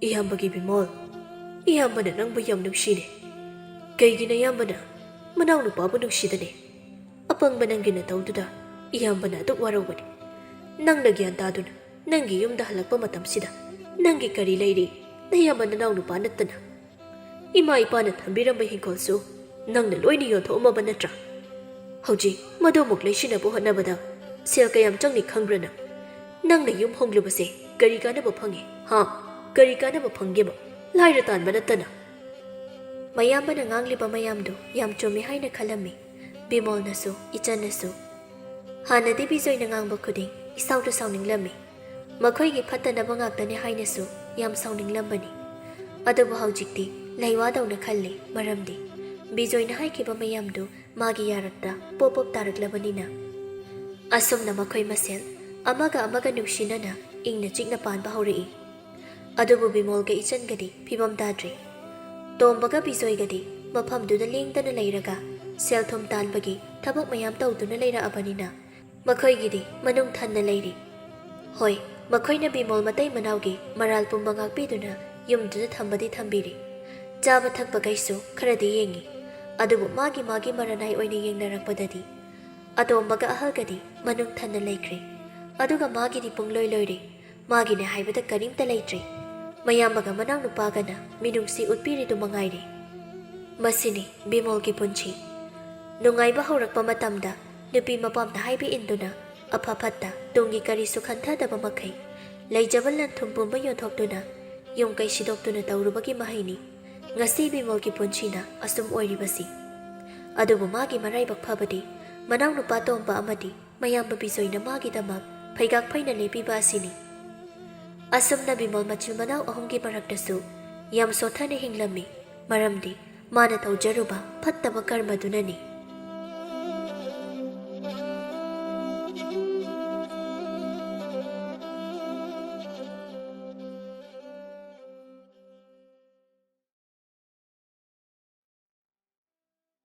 "ꯏꯌꯥꯝꯕꯒꯤ ꯕꯤꯃꯣꯜ, ꯏꯌꯥꯝꯕꯅ ꯅꯪꯕꯨ ꯌꯥꯝ ꯅꯨꯡꯁꯤꯅꯦ꯫ ꯀꯩꯒꯤꯅꯣ ꯏꯌꯥꯝꯕꯅ ꯃꯅꯥꯎꯅꯨꯄꯥꯕꯨ ꯅꯨꯡꯁꯤꯗꯅꯦ?" ꯑꯄꯪꯕ ꯅꯪꯒꯤ ꯅꯇꯧꯗꯨꯗ ꯏꯌꯥꯝꯕꯅ ꯑꯗꯨꯛ ꯋꯥꯔꯧꯒꯅꯤ꯫ ꯅꯪꯅ ꯒ꯭ꯌꯥꯟ ꯇꯥꯗꯨꯅ ꯅꯪꯒꯤ ꯌꯨꯝꯗ ꯍꯜꯂꯛꯄ ꯃꯇꯝꯁꯤꯗ ꯅꯪꯒꯤ ꯀꯔꯤ ꯂꯩꯔꯤ? ꯅꯌꯥꯝꯕ ꯅꯅꯥꯎ ꯅꯨꯄꯥ ꯅꯠꯇꯅ꯫ ꯏꯃꯥ ꯏꯄꯥꯅ ꯊꯝꯕꯤꯔꯝꯕ ꯍꯤꯡꯈꯣꯜꯁꯨ ꯅꯪꯅ ꯂꯣꯏꯅ ꯌꯣꯟꯊꯣꯛꯑꯝꯃꯕ ꯅꯠꯇ꯭ꯔꯥ? ꯍꯧꯖꯤꯛ ꯃꯗꯨꯃꯨꯛ ꯂꯩꯁꯤꯟꯅꯕ ꯍꯣꯠꯅꯕꯗ ꯁꯦꯜ ꯀꯌꯥꯝ ꯆꯪꯅꯤ ꯈꯪꯕ꯭ꯔꯥ ꯅꯪ? ꯅꯪꯅ ꯌꯨꯝ ꯍꯣꯡꯂꯨꯕꯁꯦ ꯀꯔꯤ ꯀꯥꯟꯅꯕ ꯐꯪꯉꯦ? ꯍꯥ? ꯀꯔꯤ ꯀꯥꯟꯅꯕ ꯐꯪꯒꯦꯕ? ꯂꯥꯏꯔ ꯇꯥꯟꯕ ꯅꯠꯇꯅ꯫ ꯃꯌꯥꯝꯕꯅ ꯉꯥꯡꯂꯤꯕ ꯃꯌꯥꯝꯗꯨ ꯌꯥꯝ ꯆꯨꯝꯃꯤ ꯍꯥꯏꯅ ꯈꯜꯂꯝꯃꯤ꯫ ꯕꯤꯃꯣꯜꯅꯁꯨ, ꯏꯆꯟꯅꯁꯨ꯫ ꯍꯥꯟꯅꯗꯤ ꯕꯤꯖꯣꯏꯅ ꯉꯥꯡꯕ ꯈꯨꯗꯤꯡ ꯏꯁꯥꯎꯗ ꯁꯥꯎꯅꯤꯡꯂꯝꯃꯤ꯫ ꯃꯈꯣꯏꯒꯤ ꯐꯠꯇꯅꯕ ꯉꯥꯛꯇꯅꯤ ꯍꯥꯏꯅꯁꯨ ꯌꯥꯝ ꯁꯥꯎꯅꯤꯡꯂꯝꯕꯅꯤ꯫ ꯑꯗꯨꯕꯨ ꯍꯧꯖꯤꯛꯇꯤ ꯂꯩꯋꯥꯗꯧꯅ ꯈꯜꯂꯤ, ꯃꯔꯝꯗꯤ ꯕꯤꯖꯣꯏꯅ ꯍꯥꯏꯈꯤꯕ ꯃꯌꯥꯝꯗꯨ ꯃꯥꯒꯤ ꯌꯥꯔꯛꯇ ꯄꯣꯞ ꯄꯣꯞ ꯇꯥꯔꯛꯂꯕꯅꯤꯅ꯫ ꯑꯁꯨꯝꯅ ꯃꯈꯣꯏ ꯃꯁꯦꯜ ꯑꯃꯒ ꯑꯃꯒ ꯅꯨꯡꯁꯤꯅꯅ ꯏꯪꯅ ꯆꯤꯛꯅ ꯄꯥꯟꯕ ꯍꯧꯔꯛꯏ꯫ ꯑꯗꯨꯕꯨ ꯕꯤꯃꯣꯜꯒ ꯏꯆꯟꯒꯗꯤ ꯐꯤꯕꯝ ꯇꯥꯗ꯭ꯔꯤ꯫ ꯇꯣꯝꯕꯒ ꯕꯤꯖꯣꯏꯒꯗꯤ ꯃꯐꯝꯗꯨꯗ ꯂꯦꯡꯗꯅ ꯂꯩꯔꯒ ꯁꯦꯜ ꯊꯨꯝ ꯇꯥꯟꯕꯒꯤ ꯊꯕꯛ ꯃꯌꯥꯝ ꯇꯧꯗꯨꯅ ꯂꯩꯔꯛꯑꯕꯅꯤꯅ ꯃꯈꯣꯏꯒꯤꯗꯤ ꯃꯅꯨꯡ ꯊꯟꯅ ꯂꯩꯔꯤ꯫ ꯍꯣꯏ, ꯃꯈꯣꯏꯅ ꯕꯤꯃꯣꯜ ꯃꯇꯩ ꯃꯅꯥꯎꯒꯤ ꯃꯔꯥꯜ ꯄꯨꯝꯕ ꯉꯥꯛꯄꯤꯗꯨꯅ ꯌꯨꯝꯗꯨꯗ ꯊꯝꯕꯗꯤ ꯊꯝꯕꯤꯔꯤ꯫ ꯆꯥꯕ ꯊꯛꯄꯈꯩꯁꯨ ꯈꯔꯗꯤ ꯌꯦꯡꯉꯤ꯫ ꯑꯗꯨꯕꯨ ꯃꯥꯒꯤ ꯃꯥꯒꯤ ꯃꯔꯅꯥꯏ ꯑꯣꯏꯅ ꯌꯦꯡꯅꯔꯛꯄꯗꯗꯤ ꯑꯇꯣꯝꯕꯒ ꯑꯍꯜꯒꯗꯤ ꯃꯅꯨꯡ ꯊꯟꯅ ꯂꯩꯈ꯭ꯔꯦ꯫ ꯑꯗꯨꯒ ꯃꯥꯒꯤꯗꯤ ꯄꯨꯡꯂꯣꯏ ꯂꯣꯏꯔꯦ꯫ ꯃꯥꯒꯤꯅꯦ ꯍꯥꯏꯕꯗ ꯀꯔꯤꯝꯇ ꯂꯩꯇ꯭ꯔꯦ꯫ ꯃꯌꯥꯝꯕꯒ ꯃꯅꯥꯎꯅꯨꯄꯥꯒꯅ ꯃꯤꯅꯨꯡꯁꯤ ꯎꯠꯄꯤꯔꯤꯗꯨ ꯃꯉꯥꯏꯔꯦ꯫ ꯃꯁꯤꯅꯤ ꯕꯤꯃꯣꯜꯒꯤ ꯄꯨꯟꯁꯤ꯫ ꯅꯨꯡꯉꯥꯏꯕ ꯍꯧꯔꯛꯄ ꯃꯇꯝꯗ ꯅꯨꯄꯤ ꯃꯄꯥꯝꯅ ꯍꯥꯏꯕ ꯏꯟꯗꯨꯅ ꯑꯐ ꯐꯠꯇ ꯇꯨꯡꯒꯤ ꯀꯔꯤꯁꯨ ꯈꯟꯊꯗꯕ ꯃꯈꯩ ꯂꯩꯖꯕ ꯂꯟ ꯊꯨꯝ ꯄꯨꯝꯕ ꯌꯣꯟꯊꯣꯛꯇꯨꯅ ꯌꯨꯝ ꯀꯩ ꯁꯤꯗꯣꯛꯇꯨꯅ ꯇꯧꯔꯨꯕꯒꯤ ꯃꯍꯩꯅꯤ ꯉꯁꯤ ꯕꯤꯃꯣꯜꯒꯤ ꯄꯨꯟꯁꯤꯅ ꯑꯁꯨꯝ ꯑꯣꯏꯔꯤꯕꯁꯤ꯫ ꯑꯗꯨꯕꯨ ꯃꯥꯒꯤ ꯃꯔꯥꯏꯕꯛ ꯐꯕꯗꯤ ꯃꯅꯥꯎꯅꯨꯄꯥ ꯇꯣꯝꯕ ꯑꯃꯗꯤ ꯃꯌꯥꯝꯕ ꯕꯤꯖꯣꯏꯅ ꯃꯥꯒꯤꯗꯃꯛ ꯐꯩꯒꯥꯛ ꯐꯩꯅ ꯂꯦꯞꯄꯤꯕ ꯑꯁꯤꯅꯤ꯫ ꯑꯁꯨꯝꯅ ꯕꯤꯃꯣꯜ ꯃꯆꯤꯟ ꯃꯅꯥꯎ ꯑꯍꯨꯝꯒꯤ ꯃꯔꯛꯇꯁꯨ ꯌꯥꯝ ꯁꯣꯠꯊꯅ ꯍꯤꯡꯂꯝꯃꯤ, ꯃꯔꯝꯗꯤ ꯃꯥꯅ ꯇꯧꯖꯔꯨꯕ ꯐꯠꯇꯕ ꯀꯔꯃꯗꯨꯅꯅꯤ꯫